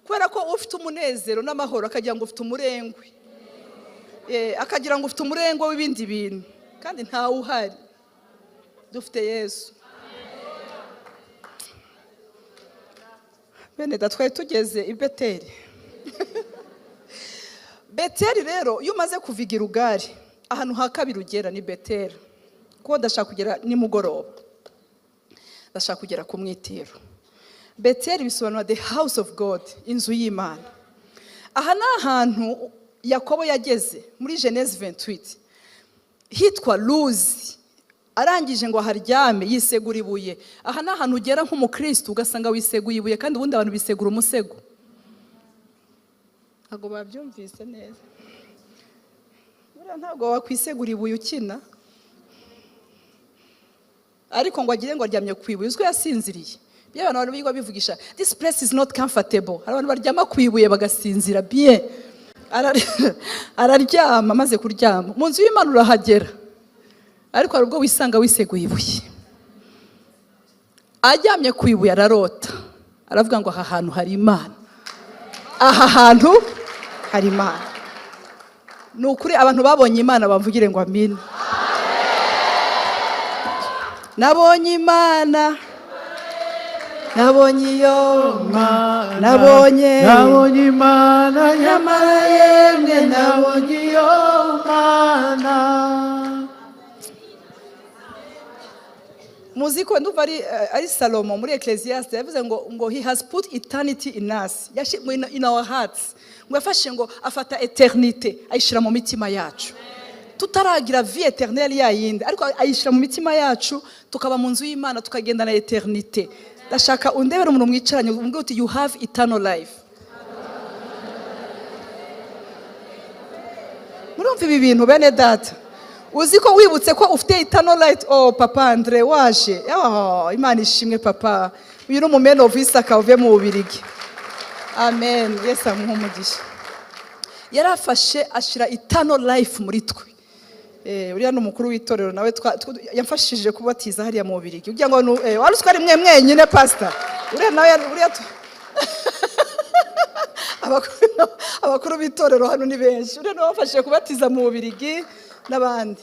A: kubera ko ufite umunezero n'amahoro, akagira ngo ufite umurengwe, akagira ngo ufite umurengwe w'ibindi bintu, kandi ntawe uhari. Dufite Yesu. Bene data, twari tugeze i Beteli. Beteli rero, iyo umaze kuva i Gilugari, ahantu ha kabiri ugera ni Beteli, kuko ndashaka kugera nimugoroba, ndashaka kugera ku mwitero. Beteli bisobanura the house of God, inzu y'Imana. Aha ni ahantu Yakobo yageze muri Genèse 28, hitwa Luzi. Arangije ngo aharyame yisegura ibuye. Aha ni ahantu ugera nk'umukristo ugasanga wiseguye ibuye, kandi ubundi abantu bisegura umusego. Ntabwo babyumvise neza. Buriya ntabwo wakwisegura ibuye ukina, ariko ngo agire ngo aryamye ku ibuye, uzwi yasinziriye. Iyo abantu birirwa bivugisha this place is not comfortable, hari abantu baryama ku ibuye bagasinzira bien. Araryama, amaze kuryama mu nzu y'Imana urahagera, ariko hari ubwo wisanga wiseguye ibuye. Aryamye ku ibuye ararota, aravuga ngo aha hantu hari Imana, aha hantu hari Imana. Ni ukuri abantu babonye Imana bamvugire ngo amina. Nabonye Imana, nabonye iyo
C: Mana,
A: nabonye
C: nabonye Imana,
A: nyamara yemwe nabonye
C: nabonye iyo Mana.
A: Muzi ko ndumva ari Salomo muri Ecclesiastes yavuze ngo he has put eternity in us, in our hearts, ngo yafashe ngo afata eternité ayishyira mu mitima yacu, tutaragira vie éternelle ya yindi, ariko ayishyira mu mitima yacu, tukaba mu nzu y'Imana, tukagendana eternité. Ndashaka undebere umuntu mwicaranye umbwire uti you have eternal life. Murumva ibi bintu bene data? Uzi ko wibutse ko ufite eternal life? Oh papa Andre waje, oh, Imana ishimwe papa. Uyu ni umumeno of Isaka uvuye mu Bubirigi. Amen. Yesu amuhe umugisha. Yarafashe ashyira eternal life muri twe. Uriya ni umukuru w'itorero nawe yamfashije kubatiza hariya mu Bubirigi. Ugira ngo wari uzi ko ari mwe mwenyine pastor? Uriya nawe uriya abakuru b'itorero hano ni benshi. Uriya nawe wamfashije kubatiza mu Bubirigi n'abandi.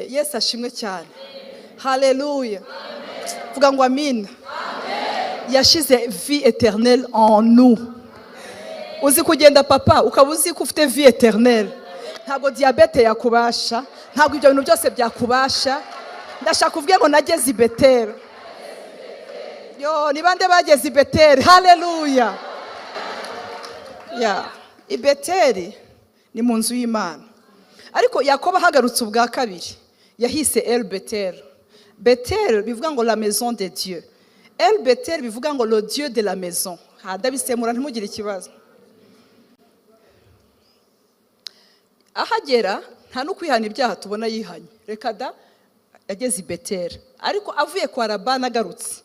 A: Yesu ashimwe cyane. Haleluya. Vuga ngo amina. Yashize vie éternelle en nous. Uzi kugenda papa ukaba uzi ko ufite vie éternelle, ntabwo diabete yakubasha, ntabwo ibyo bintu byose byakubasha. Ndashaka kuvuga ngo nageze i Beteli. Yo, ni bande bageze i Beteli? Haleluya. Ya, i Beteli ni mu nzu y'Imana. Ariko Yakobo ahagarutse ubwa kabiri yahise El Betel. Betel bivuga ngo la maison de Dieu. El Betel bivuga ngo le Dieu de la maison. Ndabisemura ntimugire ikibazo. Ahagera nta no kwihana ibyaha tubona yihanye. Reka da, yageze i Beteli. Ariko avuye kwa Labani agarutse,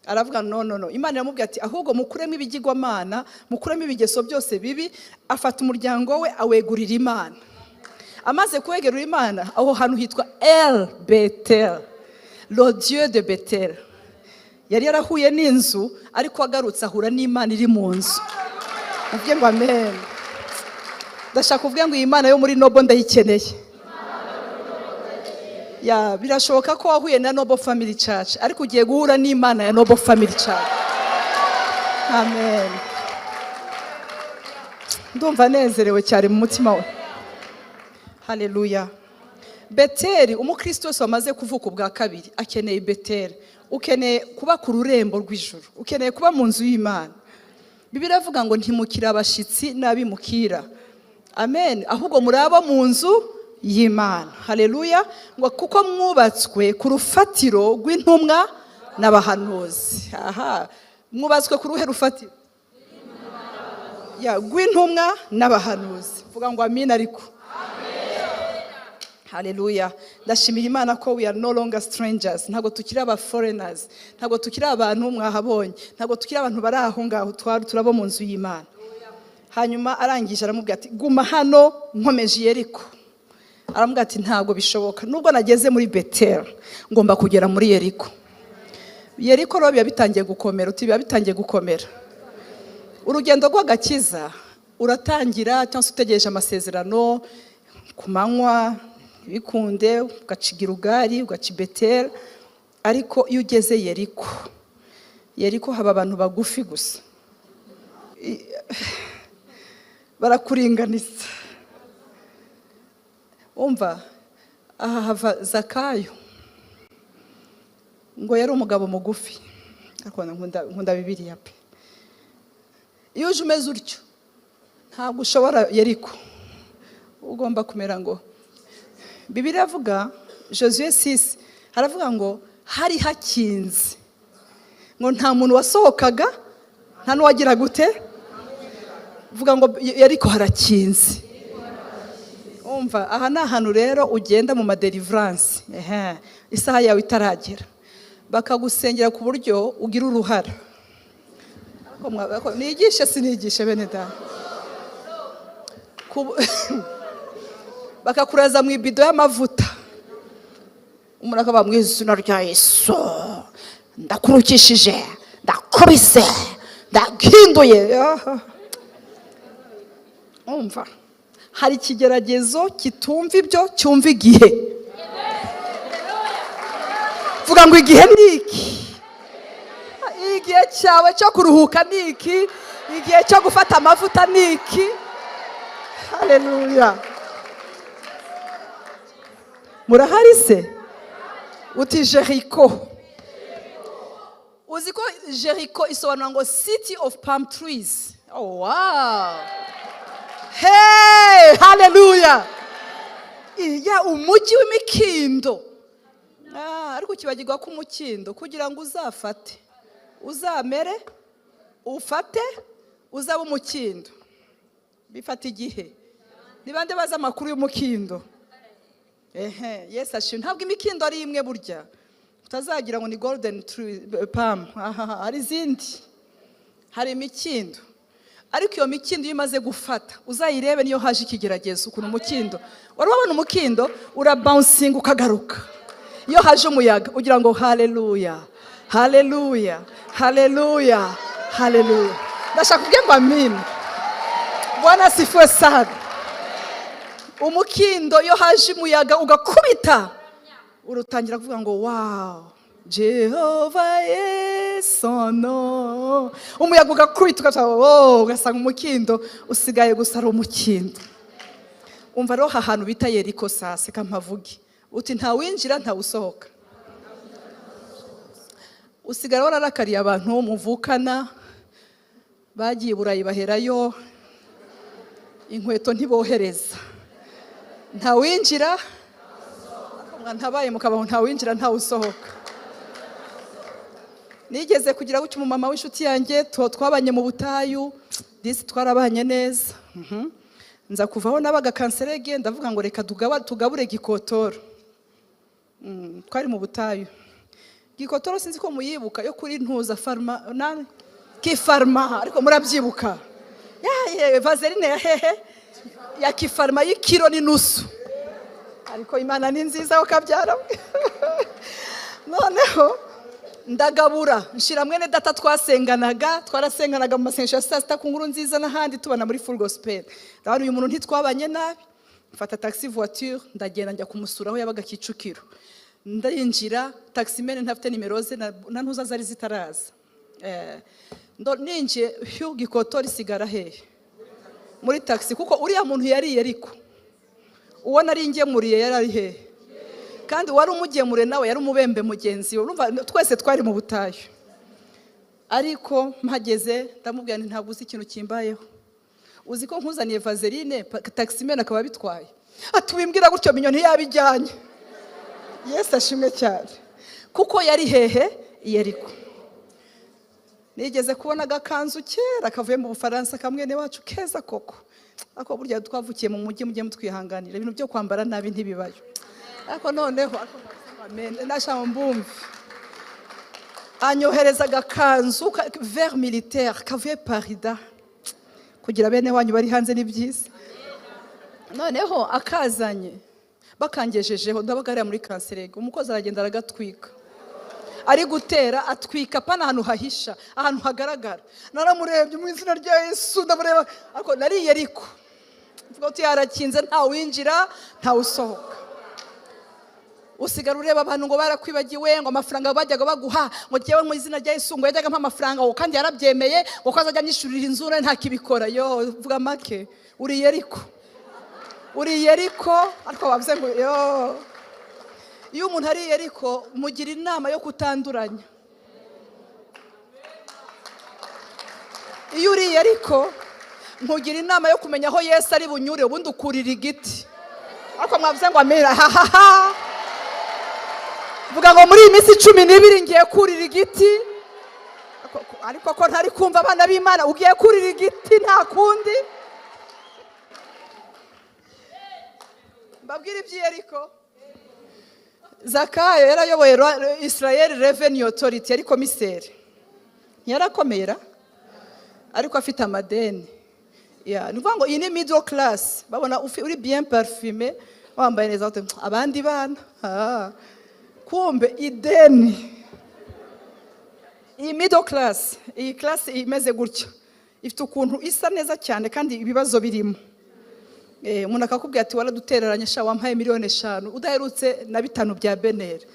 A: Aravuga: "No, no, no." Imana iramubwira ati: "Ahubwo mukuremo ibigirwamana, mukuremo ibigeso byose bibi." Afata umuryango we awegurira Imana. Amaze kuwegerura Imana, aho hantu hitwa El Betel, le Dieu de Betel. Yari yarahuye n'inzu, ariko agarutse ahura n'Imana iri mu nzu. Muvuge ngo amen. Ndashaka kuvuga ngo iyi Mana yo muri Noble ndayikeneye. Ya, birashoboka ko wahuye na Noble Family Church, ariko ugiye guhura n'Imana ya Noble Family Church. Amen. Ndumva nezerewe cyane mu mutima we. Haleluya. Beteri, umukristo wese wamaze kuvuka ubwa kabiri akeneye Beteri. Ukeneye kuba ku rurembo rw'ijuru, ukeneye kuba mu nzu y'Imana. Bibiliya iravuga ngo ntimukire abashyitsi n'abimukira, amen, ahubwo muri abo mu nzu y'Imana. Haleluya. Ngo kuko mwubatswe ku rufatiro rw'intumwa n'abahanuzi. Aha mwubatswe ku ruhe rufatiro? Ya, rw'intumwa n'abahanuzi. Vuga ngo amin. Ariko haleluya, ndashimira Imana ko we are no longer strangers. Ntabwo tukiri aba foreigners, ntabwo tukiri abantu mwahabonye, ntabwo tukiri abantu bari aho ngaho, twari turabo mu nzu y'Imana. Hanyuma arangije aramubwira ati: "Guma hano, nkomeje Yeriko." Aramubwira ati: "Ntabwo bishoboka, nubwo nageze muri Beteli ngomba kugera muri Yeriko." Yeriko rero biba bitangiye gukomera. Uti biba bitangiye gukomera. Urugendo rw'agakiza uratangira cyangwa se utegereje amasezerano ku manywa ntibikunde, ugaca Girugari, ugaca i Beteli, ariko iyo ugeze Yeriko, Yeriko haba abantu bagufi gusa. Barakuringaniza. Umva, aha hava Zakayo, ngo yari umugabo mugufi. Ariko nkunda Bibiliya pe. Iyo uje umeze utyo ntabwo ushobora Yeriko. Ugomba kumera ngo Bibiliya avuga, Josué 6, haravuga ngo hari hakinze, ngo nta muntu wasohokaga, nta n'uwagira gute. Vuga ngo Yeriko harakinze. Umva, aha ni ahantu rero ugenda mu ma deliverance, ehe, isaha yawe itaragera bakagusengera ku buryo ugira uruhara. Ariko nigishe sinigishe, bene data? Bakakuraza mu ibido y'amavuta, umuntu akaba: "Mu izina rya Yesu ndakurukishije, ndakubise, ndahinduye." Aha. Umva, hari ikigeragezo kitumva ibyo, cyumva igihe. Vuga ngo igihe ni iki. Igihe cyawe cyo kuruhuka ni iki, igihe cyo gufata amavuta ni iki. Haleluya. Murahari se? Uti Jeriko. Uzi ko Jeriko isobanura ngo city of palm trees? Oh wow, hey, haleluya. Iya, umujyi w'imikindo. Ah, ariko ukibagirwa ko umukindo kugira ngo uzafate, uzamere, ufate, uzaba umukindo, bifata igihe. Ni bande bazi amakuru y'umukindo? Ehe, Yesu ashimwe. Ntabwo imikindo ari imwe burya, utazagira ngo ni golden tree palm. Ahaha, hari izindi, hari imikindo. Ariko iyo mikindo iyo imaze gufata, uzayirebe niyo haje ikigeragezo ukuntu umukindo, wari wabona umukindo urabouncing ukagaruka iyo haje umuyaga, ugira ngo haleluya, haleluya, haleluya, haleluya. Ndashaka kubwira ngo amin. Bwana asifiwe sana. Umukindo iyo haje umuyaga ugakubita, urutangira kuvuga ngo wow, Jehova yesono. Umuyaga ugakubita ugaca, oh, ugasanga umukindo usigaye gusa ari umukindo. Umva rero, aha hantu bita Yeriko, sasa kampavuge. Uti ntawinjira, ntawusohoka. Usigara wararakariye abantu muvukana bagiye i Burayi, baherayo inkweto ntibohereza. Ntawinjira, ntabaye mukabaho, ntawinjira, ntawusohoka. Nigeze kugira gutya, umumama w'inshuti yanjye twabanye mu butayu, disi twarabanye neza. Nza kuvaho nabaga Kanserege, ndavuga ngo reka tugabure Gikotoro. Twari mu butayu. Gikotoro, sinzi ko muyibuka, yo kuri ntuza faruma nani Kifarma, ariko murabyibuka yaye vaseline ya hehe ya Kifarma y'ikiro n'inusu. Ariko Imana ni nziza, ukabyara. Noneho ndagabura, nshira mwene data twasenganaga, twarasenganaga mu masengesho ya saa sita ku Nkuru Nziza n'ahandi, tubana muri Full Gospel. Ndabona uyu muntu ntitwabanye nabi. Mfata taxi voiture, ndagenda njya kumusura aho yabaga Kicukiro. Ndinjira, taximan ntafite nimero ze na ntuza zari zitaraza. Ninjiye hyu, gikoto risigara hehe? Muri taxi, kuko uriya muntu yariye, ariko uwo nari ngemuriye yari ari hehe? Kandi uwari umugemure nawe yari umubembe mugenzi we. Urumva twese twari mu butayu. Ariko mpageze ndamubwira nti: "Ntabwo uzi ikintu kimbayeho. Uzi ko nkuzaniye vaseline, taximan akaba abitwaye?" Ati: "Wimbwira gutyo, minyo ntiyabijyanye." Yesu ashimwe cyane, kuko yari hehe? Yeriko. Nigeze kubona agakanzu kera kavuye mu Bufaransa, kamwene wacu, keza koko. Ariko burya twavukiye mu mujyi, mujye mutwihanganira, ibintu byo kwambara nabi ntibibayo. Ariko noneho, amen, nashaka mbumve. Anyohereza agakanzu vert militaire kavuye Parida. Kugira bene wanyu bari hanze ni byiza. Noneho akazanye, bakangejejeho, ndabaga hariya muri Kanserege, umukozi aragenda aragatwika. Ari gutera atwika pana ahantu hahisha, ahantu hagaragara. Naramurebye mu izina rya Yesu, ndamureba, ariko nariye. Ariko mvuga uti yarakinze, ntawinjira, ntawusohoka. Usigara ureba abantu ngo barakwibagiwe, ngo amafaranga bajyaga baguha, ngo jyewe mu izina rya Yesu, ngo yajyaga ampa amafaranga, ngo kandi yarabyemeye, ngo ko azajya anyishyurira inzu, none ntakibikora. Yo, vuga make, uriye, ariko uriye, ariko bavuze ngo yo, iyo umuntu ariye, ariko mugira inama yo kutanduranya. Iyo uriye, ariko nkugira inama yo kumenya aho Yesu ari bunyure, ubundi ukurira igiti. Ariko mwavuze ngo amera hahaha. Vuga ngo: "Muri iyi minsi 12 ngiye kurira igiti." Ariko ko ntari kumva abana b'Imana? Ugiye kurira igiti, nta kundi. Mbabwire iby'Iyeriko. Zakayo yarayoboye Israel Revenue Authority, yari komiseri, ntiyarakomera, ariko afite amadeni. Ya, ni ukuvuga ngo iyi ni middle class. Babona uri bien parfumé, wambaye neza, bati, abandi bana. Ah. Kumbe ideni. Iyi middle class, iyi class imeze gutya, ifite ukuntu isa neza cyane kandi ibibazo birimo. Umuntu akakubwira ati: "Waradutereranye sha, wampaye miliyoni 5 udaherutse na bitanu bya beneri."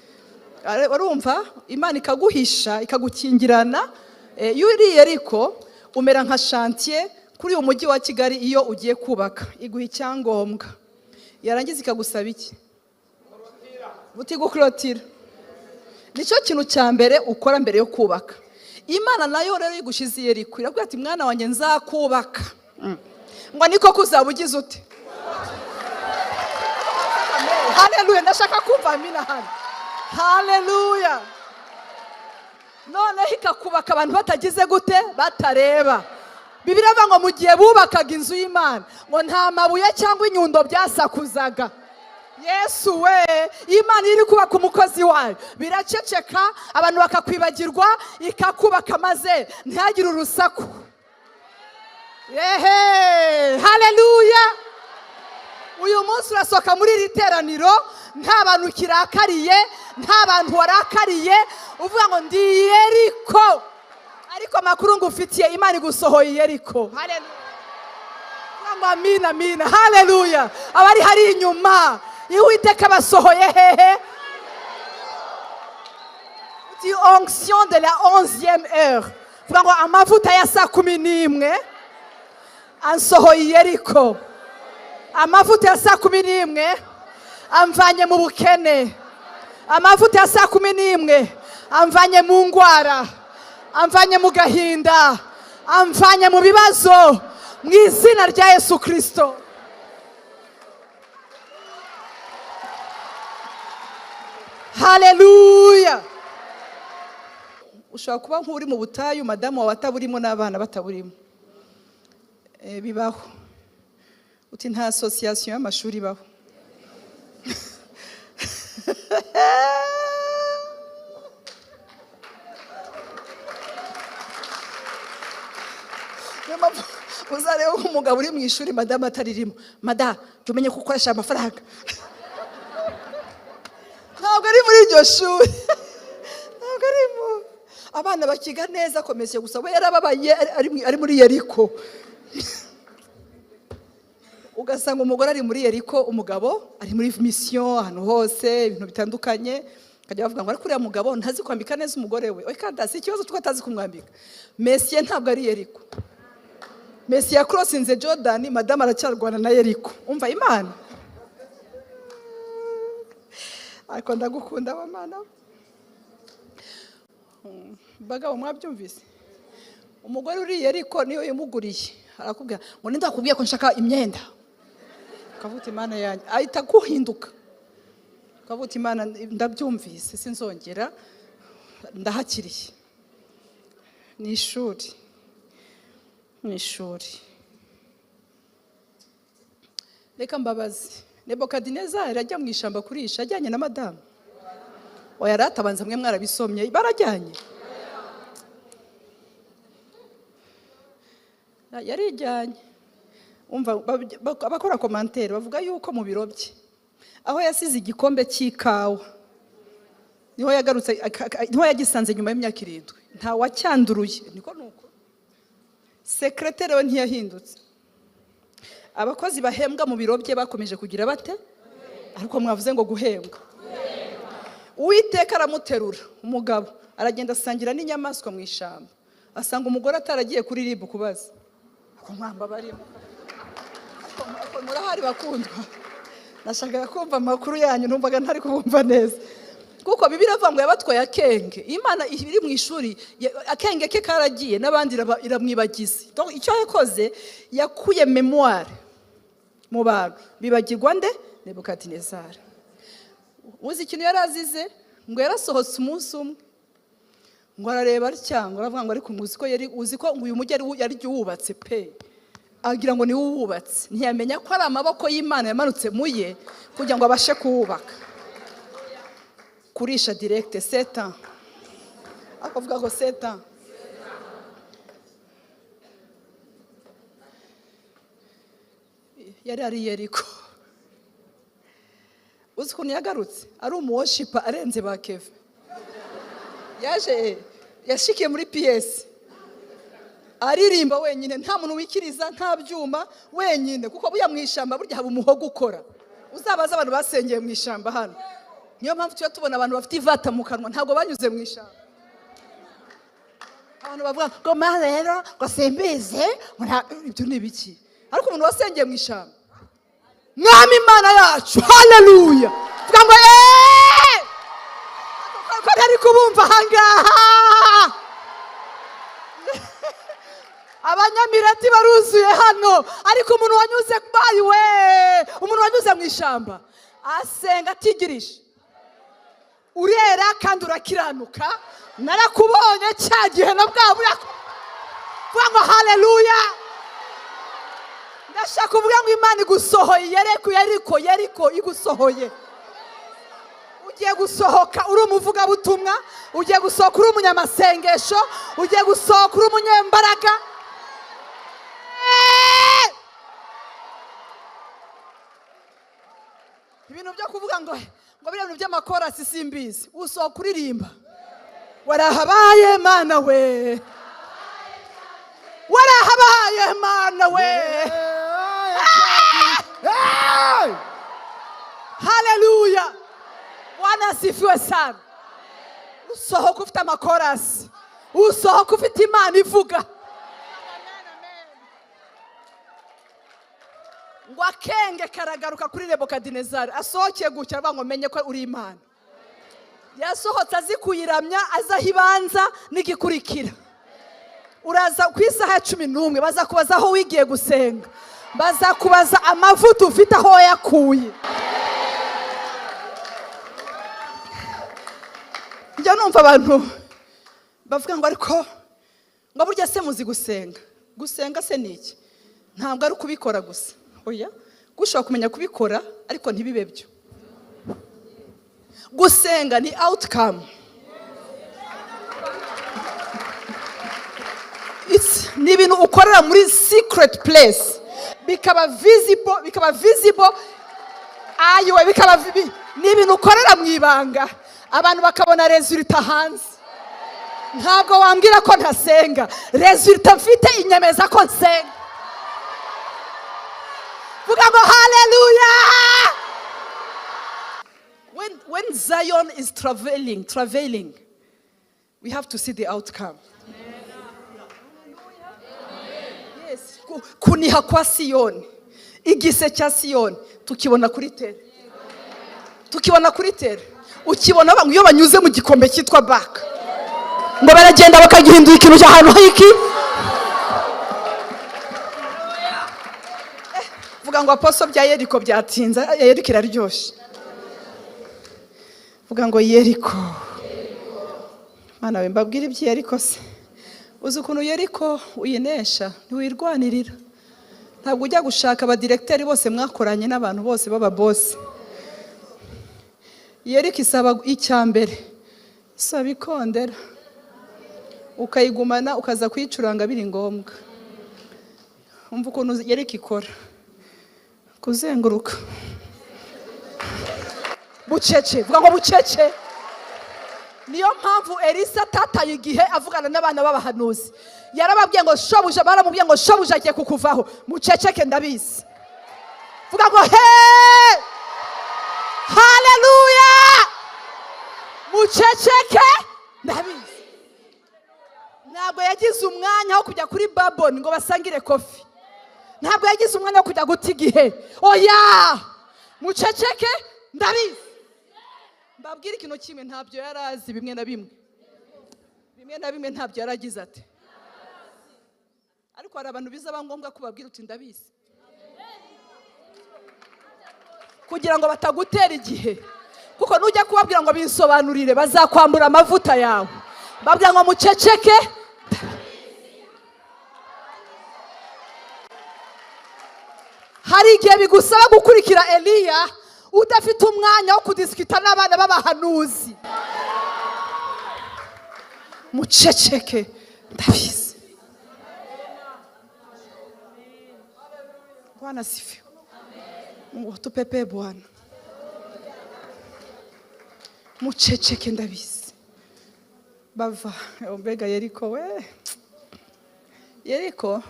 A: Urumva Imana ikaguhisha, ikagukingirana. Iyo uriye, ariko umera nka chantier kuri uyu mujyi wa Kigali. Iyo ugiye kubaka, iguha icyangombwa, yarangiza ikagusaba iki? Butigukurotira. Nicyo kintu cya mbere ukora mbere yo kubaka. Imana nayo rero igushyize i Yeriko, irakubwira ati: "Mwana wanjye, nzakubaka." Ngo niko kuzaba ugize ute? Haleluya! Ndashaka kumva amina hano. Haleluya! Noneho ikakubaka abantu batagize gute? Batareba. Bibiliya ivuga ngo mu gihe bubakaga inzu y'Imana, ngo nta mabuye cyangwa inyundo byasakuzaga. Yesu we! Imana iri kubaka umukozi wayo, biraceceka, abantu bakakwibagirwa, ikakubaka maze ntihagire urusaku. Yehe, haleluya! Uyu munsi urasohoka muri iri teraniro nta bantu kirakariye, nta bantu warakariye, uvuga ngo: "Ndi Yeriko." Ariko amakuru ngufitiye, Imana igusohoye Yeriko. Haleluya! Uvuga ngo amina, amina, haleluya. Abari hari inyuma, Uwiteka basohoye hehe? Uti onction de la 11e heure. Vuga ngo: "Amavuta ya saa 11 ansohoye Yeriko. Amavuta ya saa 11 amvanye mu bukene. Amavuta ya saa 11 amvanye mu ndwara, amvanye mu gahinda, amvanye mu bibazo, mu izina rya Yesu Kirisito." Haleluya! Ushobora kuba nk'uri mu butayu, madamu wawe ataburimo n'abana bataburimo. Bibaho. Uti nta association y'amashuri ibaho. Umugabo uri mu ishuri, madamu ataririmo. Madamu, jya umenye ko ukoresha amafaranga. Ntabwo ari muri iryo shuri, ntabwo arimo. Abana bakiga neza, akomeye gusa we yarababaye, ari muri Yeriko. Ugasanga umugore ari muri Yeriko, umugabo ari muri mission ahantu hose, ibintu bitandukanye. Bakajya bavuga ngo: "Ariko uriya mugabo ntazi kwambika neza umugore we." Oya, kandi si ikibazo cy'uko atazi kumwambika. Mesiye ntabwo ari Yeriko. Mesiye yakorosinze Jordan, madamu aracyarwana na Yeriko. Umva Imana, ariko ndagukunda wa Mana. Bagabo, mwabyumvise? Umugore uriye ariko niyo yimuguriye, arakubwira ngo: "Ninde wakubwiye ko nshaka imyenda?" Ukavuga uti: "Imana yanjye." Ahita aguhinduka. Ukavuga uti: "Imana, ndabyumvise, sinzongera, ndahakiriye." Ni ishuri, ni ishuri. Reka mbabaze: Nebukadinezari ajya mu ishyamba kurisha, ajyanye na madamu? Oya ratabanza, mwe mwarabisomye, barajyanye? Yarijyanye. Umva, abakora commentaire bavuga yuko mu biro bye aho yasize igikombe cy'ikawa niho yagarutse, niho yagisanze nyuma y'imyaka 7. Nta wacyanduruye. Niko nuko secrétaire we ntiyahindutse, abakozi bahembwa mu biro bye bakomeje kugira bate? Ariko mwavuze ngo guhembwa? Uwiteka aramuterura, umugabo aragenda asangira n'inyamaswa mu ishyamba, asanga umugore ataragiye kuri RIB kubaza. Ako mwamba barimo. Ako murahari bakundwa? Nashakaga kumva amakuru yanyu, numvaga ntari kubumva neza, kuko Bibiliya iravuga ngo yabatwaye akenge. Imana iri mu ishuri, akenge ke karagiye n'abandi, iramwibagiza. Donc, icyo yakoze, yakuye mémoire mu bantu, bibagirwa nde? Nebukadinezari. Uzi ikintu yari azize? Ngo yarasohotse umunsi umwe, ngo arareba atya, ngo aravuga ngo: "Ariko uzi ko yari, uzi ko ngo uyu mujyi yari wubatse pe?" Agira ngo niwe uwubatse, ntiyamenya ko ari amaboko y'Imana yamanutse mu ye kugira ngo abashe kuwubaka. Kurisha direct 7 ans, akavuga ngo 7 ans. Yari ari Yeriko. Uzi ukuntu yagarutse ari umu worshiper arenze ba Keve? Yaje yashikiye muri piyesi aririmba wenyine, nta muntu wikiriza, nta byuma, wenyine, kuko buya mu ishyamba burya haba umuhogo ukora. Uzabaze abantu basengeye mu ishyamba hano. Niyo mpamvu tujya tubona abantu bafite ivata mu kanwa, ntabwo banyuze mu ishyamba. Abantu bavuga ngo: "Ma rero ngo simbizi," ngo ibyo ni ibiki? Ariko umuntu wasengeye mu ishyamba, Mwami Imana yacu, haleluya, vuga ngo eee! Ko ntari kubumva ahangaha? Abanyamirati baruzuye hano, ariko umuntu wanyuze bayi we, umuntu wanyuze mu ishyamba asenga atigirisha. Urera kandi urakiranuka, narakubonye cya gihe na bwa buriya. Vuga ngo haleluya. Ndashaka kuvuga ngo Imana igusohoye Yeriko, Yeriko, Yeriko igusohoye. Ugiye gusohoka uri umuvugabutumwa, ugiye gusohoka uri umunyamasengesho, ugiye gusohoka uri umunyembaraga. Ibintu byo kuvuga ngo biriya bintu by'amakorasi simbizi, usohoka uririmba: "Warahabaye Mana we, warahabaye Mana we."
C: Hey!
A: Haleluya, Bwana asifiwe sana. Usohoka ufite amakorasi, usohoka ufite Imana ivuga. Ngo akenge karagaruka kuri Nebukadinezari, asohokeye gutya, aravuga ngo: "Menye ko uri Imana." Yasohotse azi kuyiramya, azi aho ibanza n'igikurikira. Uraza ku isaha ya 11, bazakubaza aho wigiye gusenga, bazakubaza amavuta ufite aho wayakuye. Njya numva abantu bavuga ngo: "Ariko ngo burya se muzi gusenga?" Gusenga se ni iki? Ntabwo ari ukubikora gusa, oya. Ushobora kumenya kubikora ariko ntibibe byo. Gusenga ni outcome. Ni ibintu ukorera muri secret place. Bikaba visible, bikaba visible. Ayiwe, bikaba ni ibintu ukorera mu ibanga, abantu bakabona résultat hanze. Ntabwo wambwira ko ntasenga, résultat mfite inyemeza ko nsenga. Vuga ngo haleluya. When Zion is traveling, we have to see the outcome. Yes. Kuniha kwa Siyoni, igise cya Siyoni tukibona kuri terrain, tukibona kuri terrain. Ukibona iyo banyuze mu gikombe cyitwa Baka, ngo baragenda bakagihindura ikintu cy'ahantu h'iki. Vuga ngo apostle, bya Yeriko byatinze. Yeriko iraryoshye. Vuga ngo Yeriko. Mwana we, mbabwire iby'i Yeriko se? Uzi ukuntu Yeriko uyinesha? Ntiwirwanirira. Ntabwo ujya gushaka abadiregiteri bose mwakoranye n'abantu bose b'ababosi. Yeriko isaba icya mbere, isaba ikondera, ukayigumana, ukaza kuyicuranga biri ngombwa. Umva ukuntu Yeriko ikora: kuzenguruka bucece. Vuga ngo bucece. Niyo mpamvu Elisa atataye igihe avugana n'abana b'abahanuzi. Yarababwiye ngo shobuja, baramubwiye ngo shobuja agiye kukuvaho. Muceceke, ndabizi. Vuga ngo he, haleluya. Muceceke, ndabizi. Ntabwo yagize umwanya wo kujya kuri baboni ngo basangire coffee. Ntabwo yagize umwanya wo kujya guta igihe. Oya, muceceke, ndabizi. Mbabwire ikintu kimwe: ntabyo yari azi. Bimwe na bimwe, bimwe na bimwe ntabyo yari agize ati. Ariko hari abantu bizaba ngombwa ko babwira uti ndabizi, kugira ngo batagutera igihe, kuko nujya kubabwira ngo bisobanurire, bazakwambura amavuta yawe. Babwira ngo muceceke. Hari igihe bigusaba gukurikira Eliya udafite umwanya wo kudisikita n'abana b'abahanuzi. Muceceke, ndabizi. Bwana sifiwe. Mungu atupepe Bwana. Muceceke, ndabizi. Bava mbega Yeriko we. Yeriko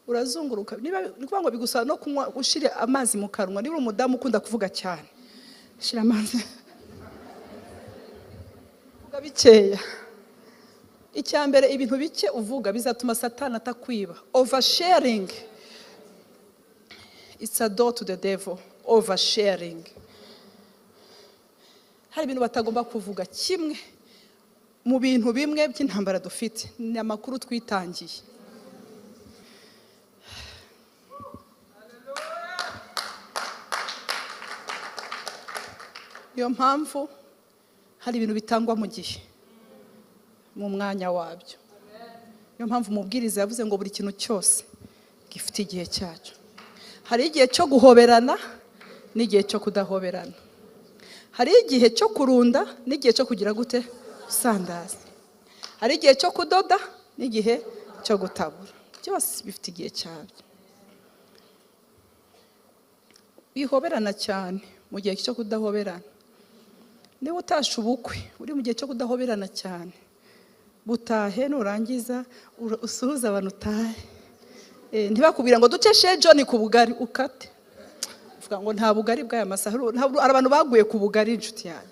A: urazunguruka, niba ni ukuvuga ngo bigusaba no kunywa, ushyire amazi mu kanwa. Niba uri umudamu ukunda kuvuga cyane, shyira amazi, vuga bikeya. Icya mbere, ibintu bike uvuga bizatuma Satani atakwiba. Oversharing, it's a door to the devil. Oversharing, hari ibintu batagomba kuvuga. Kimwe mu bintu bimwe by'intambara dufite ni amakuru twitangiye. Niyo mpamvu hari ibintu bitangwa mu gihe, mu mwanya wabyo. Niyo mpamvu umubwiriza yavuze ngo buri kintu cyose gifite igihe cyacyo. Hari igihe cyo guhoberana n'igihe cyo kudahoberana. Hari igihe cyo kurunda n'igihe cyo kugira gute? Gusandaza. Hari igihe cyo kudoda n'igihe cyo gutabura. Byose bifite igihe cyabyo. Wihoberana cyane mu gihe cyo kudahoberana. Niba utashe ubukwe uri mu gihe cyo kudahoberana cyane, butahe, nurangiza usuhuze abantu utahe. Ntibakubwira ngo duce she John ku bugari, ukate. Uvuga ngo nta bugari bw'aya masaha. Hari abantu baguye ku bugari, inshuti yanjye.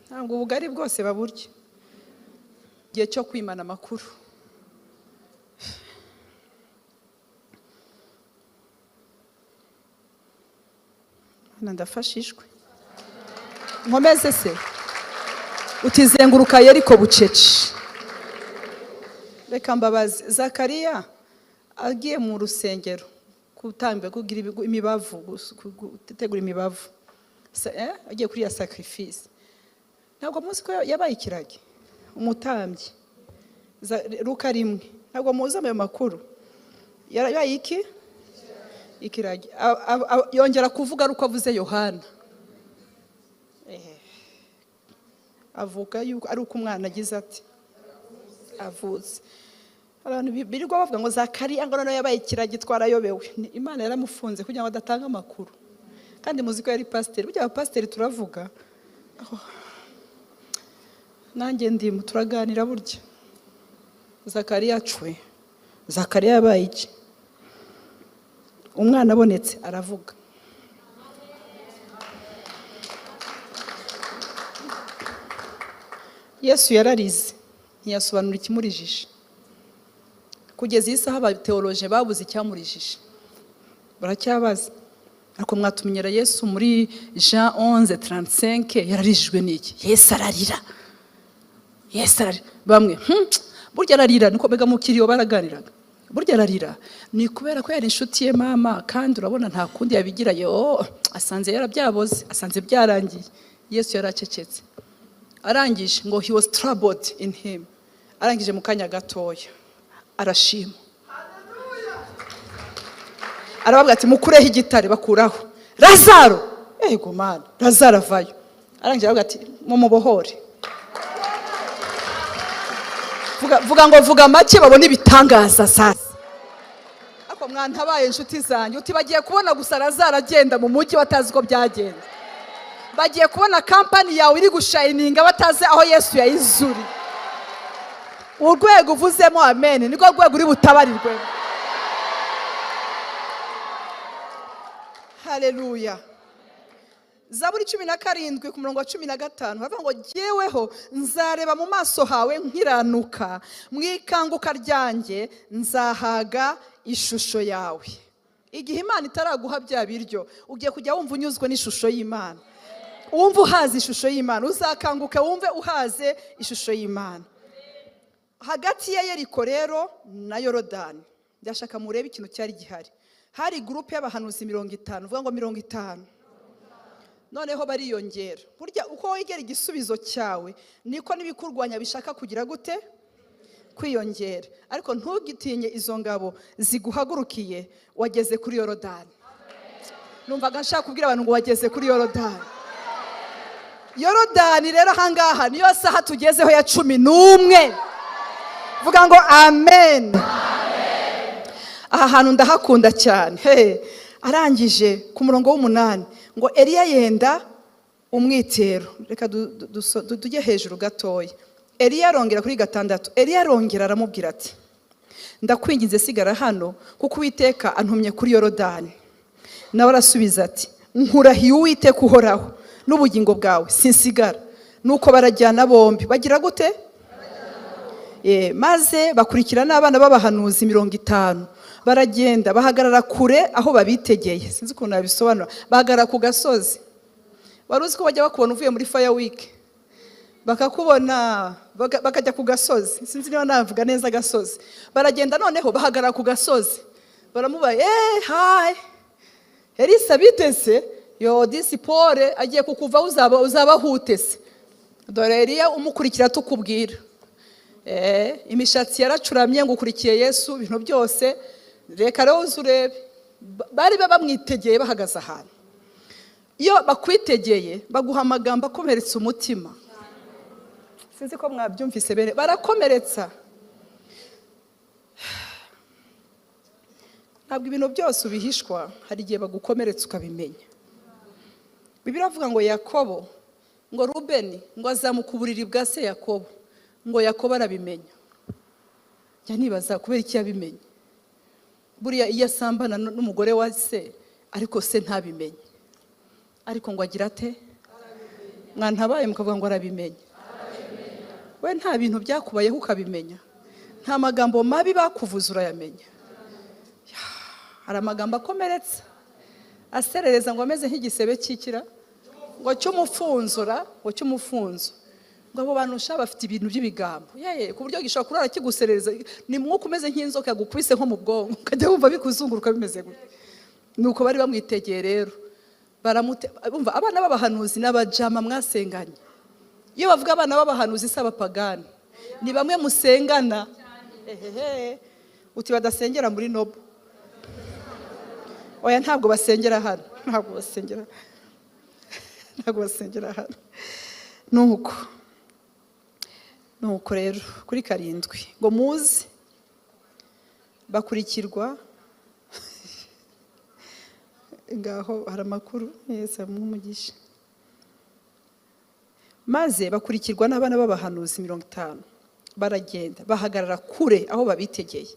A: Ntabwo ubugari bwose baburya. Igihe cyo kwimana amakuru. Hano ndafashijwe. Nkomeze se? Utizenguruka Yeriko bucece. Reka mbabaze, Zakariya agiye mu rusengero gutamba, kugira imibavu, gutegura imibavu, agiye kuri ya sacrifice, ntabwo muzi ko yabaye ikiragi umutambyi? Luka 1, ntabwo muzi ayo makuru? Yabaye iki? Ikiragi. Yongera kuvuga ari uko avuze Yohana. Avuga yuko ari uko umwana agize ati avutse. Abantu birirwa bavuga ngo Zakariya ngo noneho yabaye ikiragi twarayobewe. Imana yaramufunze kugira ngo adatanga amakuru. Kandi muzi ko yari pasiteri. Burya abapasiteri turavuga. Nanjye ndimo turaganira burya. Zakariya cwe. Zakariya yabaye iki? Umwana abonetse aravuga. Yesu yararize ntiyasobanura ikimurijije. Kugeza iyi saha abateoloje babuze icyamurijije. Baracyabaza. Ariko mwatumenyera Yesu muri Jean 11:35 yararijijwe n'iki? Yesu ararira. Yesu ararira. Bamwe burya ararira niko bega mu kiriyo baraganiraga. Burya ararira ni kubera ko yari inshuti ye mama, kandi urabona nta kundi yabigira, yo asanze yarabyaboze, asanze byarangiye. Yesu yaracecetse. Arangije ngo he was troubled in him. Arangije mu kanya gatoya arashima. Arababwira ati mukureho igitare, bakuraho. Lazaro, ego mana, Lazaro avayo. Arangije arababwira ati mumubohore. Vuga ngo vuga make babone ibitangaza sasa. Ariko mwantabaye inshuti zanjye, uti bagiye kubona gusa Lazaro agenda mu mujyi batazi ko byagenze. Bagiye kubona kampani yawe iri gushayininga batazi aho Yesu yayizuri. Urwego uvuzemo amen niko rwego uri butabarirwe. Haleluya. Zaburi 17 ku murongo wa 15 baravuga ngo jyeweho nzareba mu maso hawe nkiranuka, mu ikanguka ryanjye nzahaga ishusho yawe. Igihe Imana itaraguha bya biryo, ugiye kujya wumva unyuzwe n'ishusho y'Imana. Wumva uhaze ishusho y'Imana, uzakanguka wumve uhaze ishusho y'Imana. Hagati ya Yeriko rero na Yorodani, ndashaka murebe ikintu cyari gihari. Hari groupe y'abahanuzi 50, uvuga ngo 50. Noneho bariyongera. Burya uko wegera igisubizo cyawe niko n'ibikurwanya bishaka kugira gute? Kwiyongera. Ariko ntugitinye izo ngabo ziguhagurukiye, wageze kuri Yorodani. Numvaga nshaka kubwira abantu ngo wageze kuri Yorodani. Yorodani rero ahangaha niyo saha tugezeho ya 11. Vuga ngo amen. Aha hantu ndahakunda cyane. Hey, arangije ku murongo w'8 ngo Eliya yenda umwitero. Reka tujye hejuru gatoya. Eliya arongera kuri 6. Eliya arongera aramubwira ati ndakwinginze sigara hano kuko Uwiteka antumye kuri Yorodani. Nawe arasubiza ati nkurahiye Uwiteka uhoraho n'ubugingo bwawe sinsigara. Nuko barajyana bombi bagira gute? Maze bakurikira n'abana b'abahanuzi 50 baragenda bahagarara kure aho babitegeye. Sinzi ukuntu nabisobanura. Bahagarara ku gasozi. Wari uzi ko bajya bakubona uvuye muri Fire Week, bakakubona bakajya ku gasozi. Sinzi niba navuga neza agasozi. Baragenda noneho bahagarara ku gasozi, baramubaye hi Elisa bitese yo disi pole agiye kukuva uzaba hutese. Dore Eliya umukurikira tukubwira. Imishatsi yaracuramye ngo ukurikiye Yesu ibintu byose, reka rero uzurebe. Bari bamwitegeye bahagaze ahantu. Iyo bakwitegeye baguha amagambo akomeretsa umutima. Sinzi ko mwabyumvise bene, barakomeretsa. Ntabwo ibintu byose ubihishwa, hari igihe bagukomeretsa ukabimenya. Bibiliya iravuga ngo Yakobo, ngo Rubeni ngo azamuka uburiri bwa se Yakobo, ngo Yakobo arabimenya. Njya nibaza kubera iki yabimenye. Buriya iyo asambana n'umugore wa se ariko se ntabimenye, ariko ngo agira ate? Mwantabaye mukavuga ngo arabimenye. We nta bintu byakubayeho ukabimenya, nta magambo mabi bakuvuze urayamenya. Hari amagambo akomeretsa aserereza ngo ameze nk'igisebe cyikira, ngo cy'umufunzura, ngo cy'umufunzo, ngo abo bantu sha bafite ibintu by'ibigambo yeye, ku buryo gishobora kurara kiguserereza. Ni mwuka umeze nk'inzoka yagukubise nko mu bwonko, ukajya wumva bikuzunguruka bimeze gutya. Nuko bari bamwitegeye rero, bumva abana b'abahanuzi n'abajama mwasenganye. Iyo bavuga abana b'abahanuzi si abapagani, ni bamwe musengana. Ehehe, uti badasengera muri Nobo. Oya, ntabwo basengera hano, ntabwo basengera, ntabwo basengera hano. Nuko rero kuri 7 ngo muze Bakurikirwa ngaho, hari amakuru. Yesu amuhe umugisha. Maze bakurikirwa n'abana b'abahanuzi 50, baragenda bahagarara kure aho babitegeye.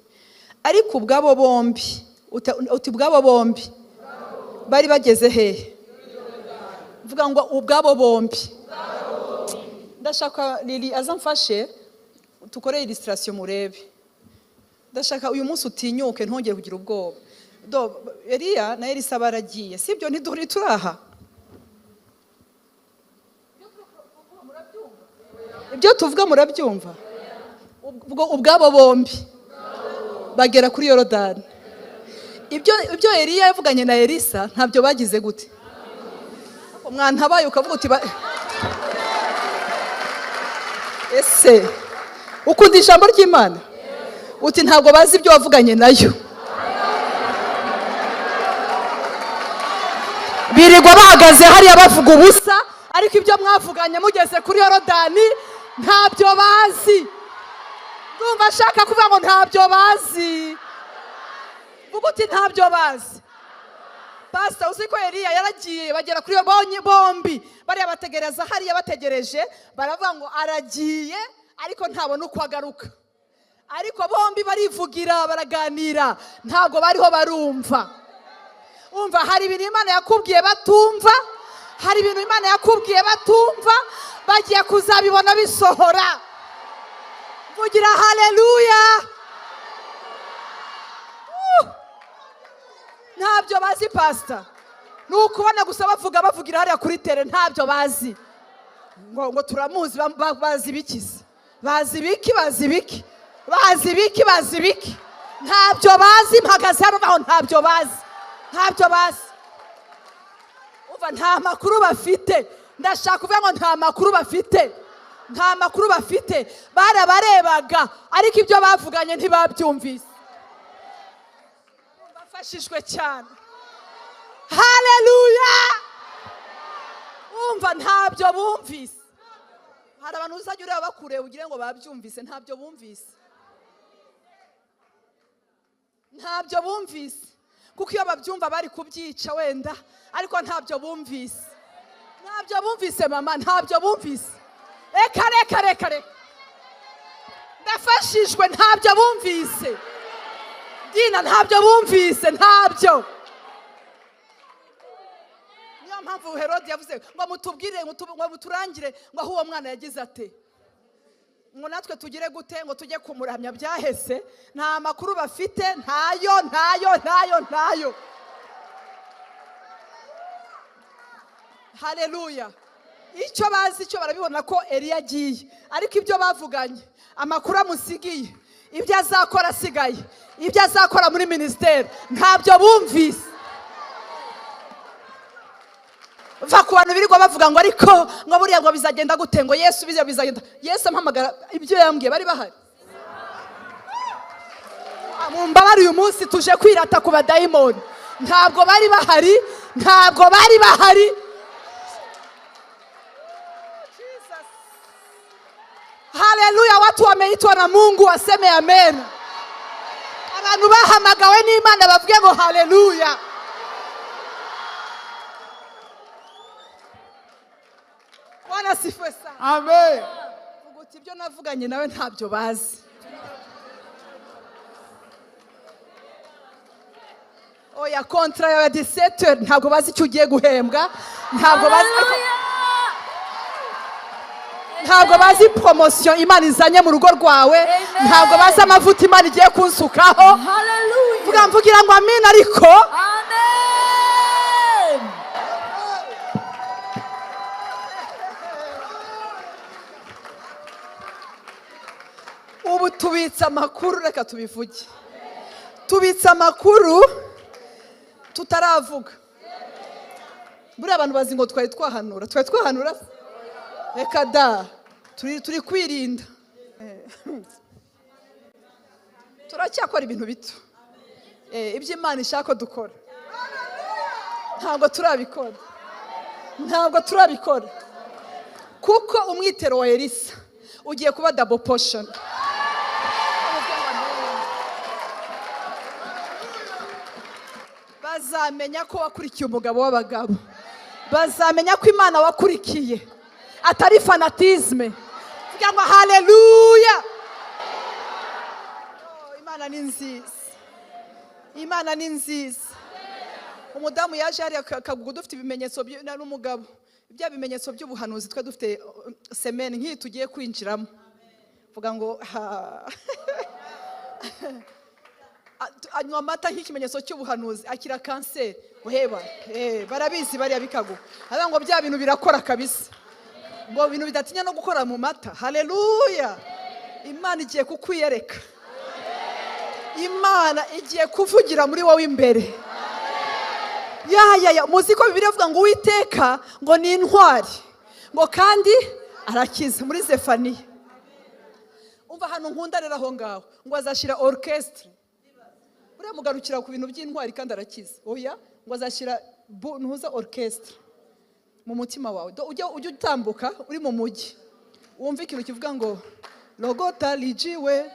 A: Ariko ubwabo bombi, uti ubwabo bombi bari bageze hehe? Mvuga ngo ubwabo bombi. Ndashaka Lili aza mfashe tukore illustration murebe. Ndashaka uyu munsi utinyuke, ntongere kugira ubwoba. Do Eliya na Elisa baragiye, sibyo? Ntiduri turaha, ibyo tuvuga murabyumva. Ubwo ubwabo bombi bagera kuri Yorodani. Ibyo Eliya yavuganye na Elisa ntabyo bagize gute? Mwantabaye ukavuga uti ese ukunda ijambo ry'Imana? Uti ntabwo bazi ibyo wavuganye nayo. Birirwa bahagaze hariya bavuga ubusa, ariko ibyo mwavuganye mugeze kuri Yorodani ntabyo bazi. Ndumva ashaka kuvuga ngo ntabyo bazi. Vuga uti ntabyo bazi. Pastor, uzi ko Eliya yaragiye bagera kuri bombi bariya bategereza hariya, bategereje baravuga ngo aragiye ariko ntabona uko agaruka. Ariko bombi barivugira, baraganira, ntabwo bariho barumva. Umva, hari ibintu Imana yakubwiye batumva, hari ibintu Imana yakubwiye batumva, bagiye kuzabibona bisohora. Vugira haleluya. Ntabyo bazi pastor, ni ukubona gusa bavuga, bavugira hariya kuri tere, ntabyo bazi. Ngo turamuzi, bazi ibikize, bazi ibiki, bazi ibiki, bazi ibiki, bazi ibiki, ntabyo bazi. Mpagaze hano naho ntabyo bazi, ntabyo bazi. Umva, nta makuru bafite. Ndashaka kuvuga ngo nta makuru bafite, nta makuru bafite. Barabarebaga ariko ibyo bavuganye ntibabyumvise. Bafashijwe cyane, haleluya. Umva, ntabyo bumvise. Hari abantu uzajya ureba bakureba ugire ngo babyumvise, ntabyo bumvise, ntabyo bumvise. Kuko iyo babyumva bari kubyica wenda, ariko ntabyo bumvise, ntabyo bumvise mama, ntabyo bumvise. Reka reka reka reka, ndafashijwe. Ntabyo bumvise Dina, ntabyo bumvise, ntabyo. Niyo mpamvu Herode yavuze ngo mutubwire, ngo muturangire, ngo aho uwo mwana yagize ate, ngo natwe tugire gute, ngo tujye kumuramya. Byahese, nta makuru bafite, ntayo, ntayo, ntayo, ntayo. Haleluya. Icyo bazi icyo barabibona ko Eliya agiye, ariko ibyo bavuganye, amakuru amusigiye, ibyo azakora asigaye, ibyo azakora muri minisiteri, ntabyo bumvise. Va ku bantu birirwa bavuga ngo ariko ngo buriya ngo bizagenda gute, ngo Yesu bizagenda. Yesu ampamagara, ibyo yambwiye bari bahari. Mumbabare, uyu munsi tuje kwirata ku badayimoni. Ntabwo bari bahari, ntabwo bari bahari. Haleluya, watu wameitwa na Mungu waseme amen. Abantu bahamagawe n'Imana bavuge ngo haleluya. Bwana asifiwe sana.
C: Amen.
A: Vuga uti ibyo navuganye nawe ntabyo bazi. Oya, kontra yawe ya 17 ntabwo bazi icyo ugiye guhembwa, ntabwo bazi, ntabwo bazi promotion Imana izanye mu rugo rwawe, ntabwo bazi amavuta Imana igiye kunsukaho.
D: Hallelujah.
A: Vuga, mvugira ngo amen ariko.
D: Amen.
A: Ubu tubitse amakuru, reka tubivuge. Tubitse amakuru tutaravuga. Buriya abantu bazi ngo twari twahanura, twari twahanura. Reka da, turi kwirinda. Turacyakora ibintu bito. Ibyo Imana ishaka ko dukora ntabwo turabikora, ntabwo turabikora. Kuko umwitero wa Elisa ugiye kuba double portion. Bazamenya ko wakurikiye umugabo w'abagabo, bazamenya ko Imana wakurikiye atari fanatisme. Kugira ngo haleluya! Oh, Imana ni nziza, Imana ni nziza. Umudamu yaje hariya Kagugu, dufite ibimenyetso n'umugabo, bya bimenyetso by'ubuhanuzi. Twe dufite semaine nk'iyi tugiye kwinjiramo, vuga ngo ha. Anywa amata nk'ikimenyetso cy'ubuhanuzi, akira kanseri. Uheba barabizi bariya bikagu aravuga ngo bya bintu birakora kabisa, ngo ibintu bidatinya no gukora mu mata. Haleluya! Imana igiye kukwiyereka, Imana igiye kuvugira muri wowe imbere. Ya ya ya, muzi ko Bibiliya ivuga ngo Uwiteka ngo ni intwari, ngo kandi arakiza, muri Zefaniya. Umva ahantu nkunda rero, aho ngaho ngo azashyira orchestre. Uriya mugarukira ku bintu by'intwari kandi arakiza. Oya, ngo azashyira ntuza orchestre mu mutima wawe. Ujye utambuka uri mu mujyi, wumve ikintu kivuga ngo "Rogota lijiwe".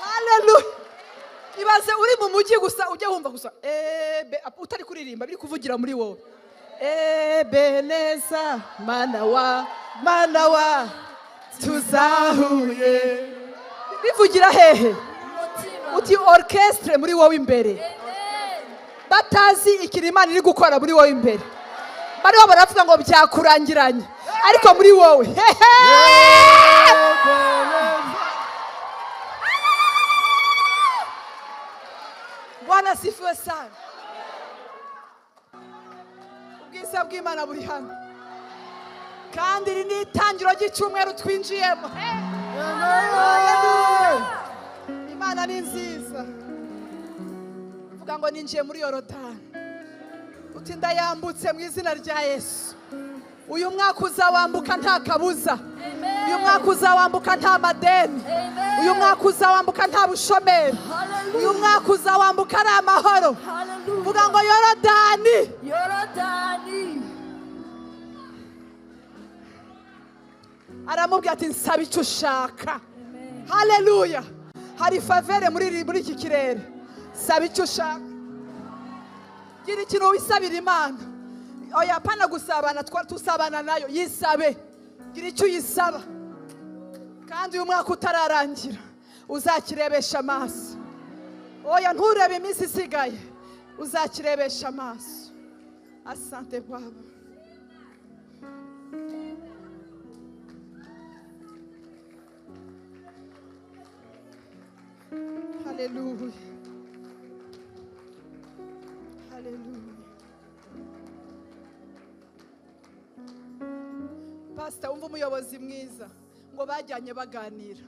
A: Haleluya! Ibaze uri mu mujyi gusa, ujya wumva gusa ebe, utari kuririmba, biri kuvugira muri wowe: "Ebeneza, mana wa, mana wa, tuzahuye." Bivugira hehe? Uti orchestre muri wowe imbere. Batazi ikintu Imana iri gukora muri wowe imbere, bariho baravuga ngo byakurangiranye, ariko muri wowe hehe. Bwana asifiwe sana! Ubwiza bw'Imana buri hano, kandi iri ni itangiro ry'icyumweru twinjiyemo. Haleluya! Imana ni nziza. Vuga ngo ninjiye muri Yorodani. Uti ndayambutse mu izina rya Yesu. Uyu mwaka uzawambuka nta kabuza. Uyu mwaka uzawambuka nta madeni. Uyu mwaka uzawambuka nta bushomeri. Uyu mwaka uzawambuka ari amahoro. Vuga ngo Yorodani.
D: Yorodani.
A: Aramubwira ati nsaba icyo ushaka. Haleluya! Hari faveur muri iki kirere. Saba icyo ushaka, gira ikintu wisabira Imana. Oya, pana gusabana, tusabana nayo. Yisabe, gira icyo uyisaba, kandi uyu mwaka utararangira uzakirebesha amaso. Oya, nturebe iminsi isigaye, uzakirebesha amaso. Asante Baba. Haleluya, haleluya! Pasita, wumva umuyobozi mwiza, ngo bajyanye baganira.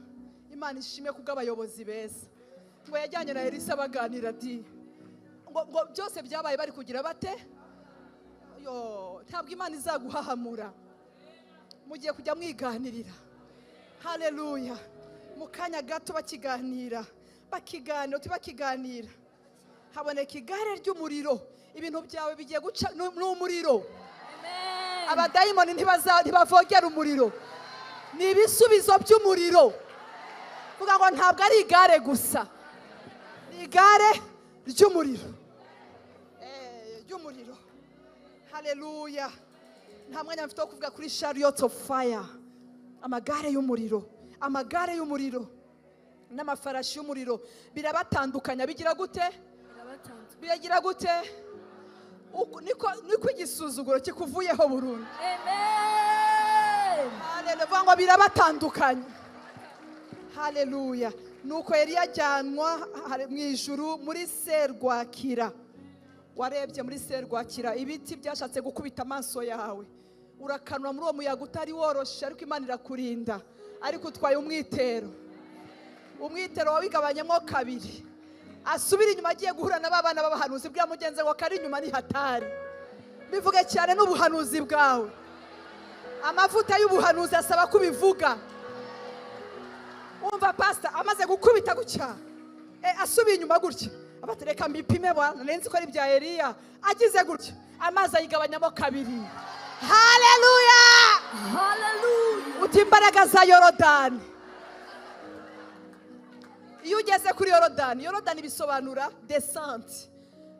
A: Imana ishimwe kubw'abayobozi beza. Ngo yajyanye na Elisa baganira di ngo byose byabaye bari kugira bate. Yo, ntabwo Imana izaguhahamura, mugiye kujya mwiganirira. Haleluya! Mu kanya gato bakiganira, bakiganira, uti bakiganira, haboneka igare ry'umuriro. Ibintu byawe bigiye guca n'umuriro. Abadayimoni ntibavogera umuriro, ni ibisubizo by'umuriro. Vuga ngo ntabwo ari igare gusa, ni igare ry'umuriro. Ry'umuriro. Haleluya! Nta mwanya mfite wo kuvuga kuri chariot of fire, amagare y'umuriro. Amagare y'umuriro n'amafarashi y'umuriro birabatandukanya. Bigira gute? Biragira gute? Niko igisuzuguro kikuvuyeho burundu. Haleluya! Vuga ngo birabatandukanya. Haleluya! Nuko yari yajyanwa mu ijuru muri serwakira. Warebye muri serwakira, ibiti byashatse gukubita amaso yawe, urakanwa muri uwo muyaga utari woroshe, ariko Imana irakurinda. Ariko utwaye umwitero, umwitero wawigabanyemo kabiri. Asubira inyuma agiye guhura na ba bana b'abahanuzi. Bwa mugenzi ngo kari inyuma ni hatari. Bivuge cyane n'ubuhanuzi bwawe. Amavuta y'ubuhanuzi asaba kubivuga. Umva pastor, amaze gukubita gutya, asubiye inyuma gutya, abatereka mbipime bwana, nzi ko ari ibya Eliya. Agize gutya, amazi ayigabanyamo kabiri. Haleluya!
D: Haleluya.
A: Uti imbaraga za Yorodani. Iyo ugeze kuri Yorodani, Yorodani bisobanura descente.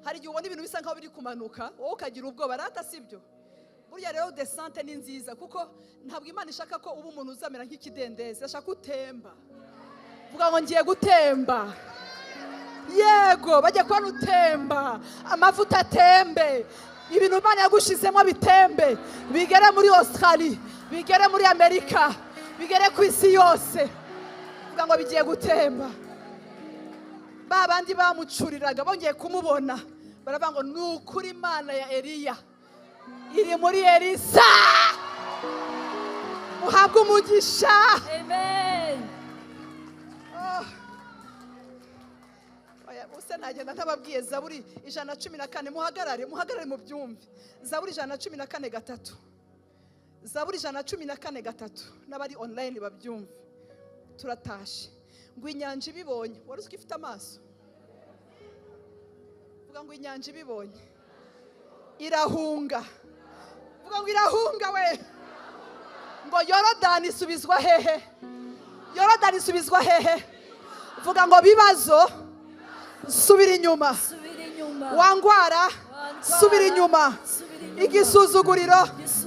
A: Hari igihe ubona ibintu bisa nkaho biri kumanuka, wowe ukagira ubwoba. Rata, sibyo? Burya rero descente ni nziza, kuko ntabwo Imana ishaka ko uba umuntu uzamera nk'ikidendezi, ashaka ko utemba. Vuga ngo: "Ngiye gutemba." Yego, bajya kubona utemba, amavuta atembe, ibintu Imana yagushizemo bitembe, bigere muri Australie, bigere muri Amerika, bigere ku isi yose. Vuga ngo: "Bigiye gutemba." Ba bandi bamucuriraga bongeye kumubona, baravuga ngo: "Ni ukuri, Imana ya Eliya iri muri Elisa." Muhabwe umugisha.
D: Amen.
A: Oh. Oya, use nagenda ntababwiye Zaburi 114. Muhagarare, muhagarare mu byumve. Zaburi 114:3, Zaburi 114:3, n'abari online babyumve. Turatashe. Ngo inyanja ibibonye, wari uzi ko ifite amaso? Vuga ngo: "Inyanja ibibonye irahunga." Vuga ngo: "Irahunga we." Ngo Yorodani isubizwa hehe? Yorodani isubizwa hehe? Vuga ngo: "Bibazo, subira inyuma."
D: Subira inyuma.
A: Wangwara, subira inyuma.
D: Subira inyuma.
A: Igisuzuguriro,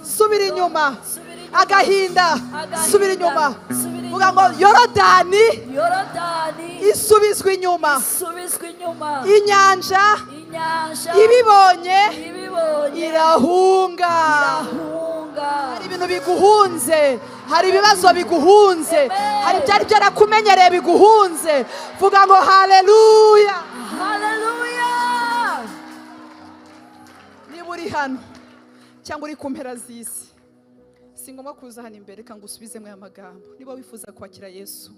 A: subira inyuma.
D: Subira inyuma.
A: Agahinda,
D: Agahinda,
A: subira inyuma.
D: subira
A: Vuga ngo:
D: inyuma.
A: "Yorodani
D: Yorodani
A: isubizwa inyuma."
D: isubizwa inyuma.
A: Inyanja
D: Inyanja
A: ibibonye
D: ibibonye
A: irahunga.
D: irahunga.
A: Hari ibintu biguhunze, hari ibibazo biguhunze,
D: Amen.
A: hari ibyari byarakumenyereye biguhunze. Vuga ngo: "Haleluya."
D: Haleluya.
A: Niba uri hano cyangwa uri ku mpera z'isi, si ngombwa kuza hano imbere. Reka ngo usubizemo aya magambo. Niba wifuza kwakira Yesu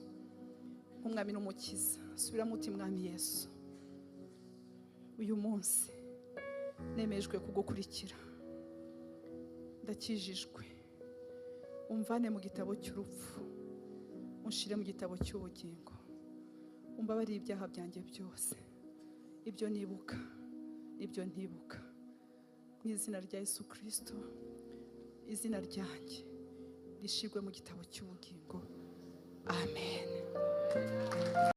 A: nk'umwami n'umukiza, subiramo uti: "Mwami Yesu, uyu munsi nemejwe kugukurikira, ndakijijwe. Umvane mu gitabo cy'urupfu, unshire mu gitabo cy'ubugingo. Umbabarire ibyaha byanjye byose, ibyo nibuka n'ibyo ntibuka. Mu izina rya Yesu Kirisito, izina ryanjye rishirwe mu gitabo cy'ubugingo. Amen."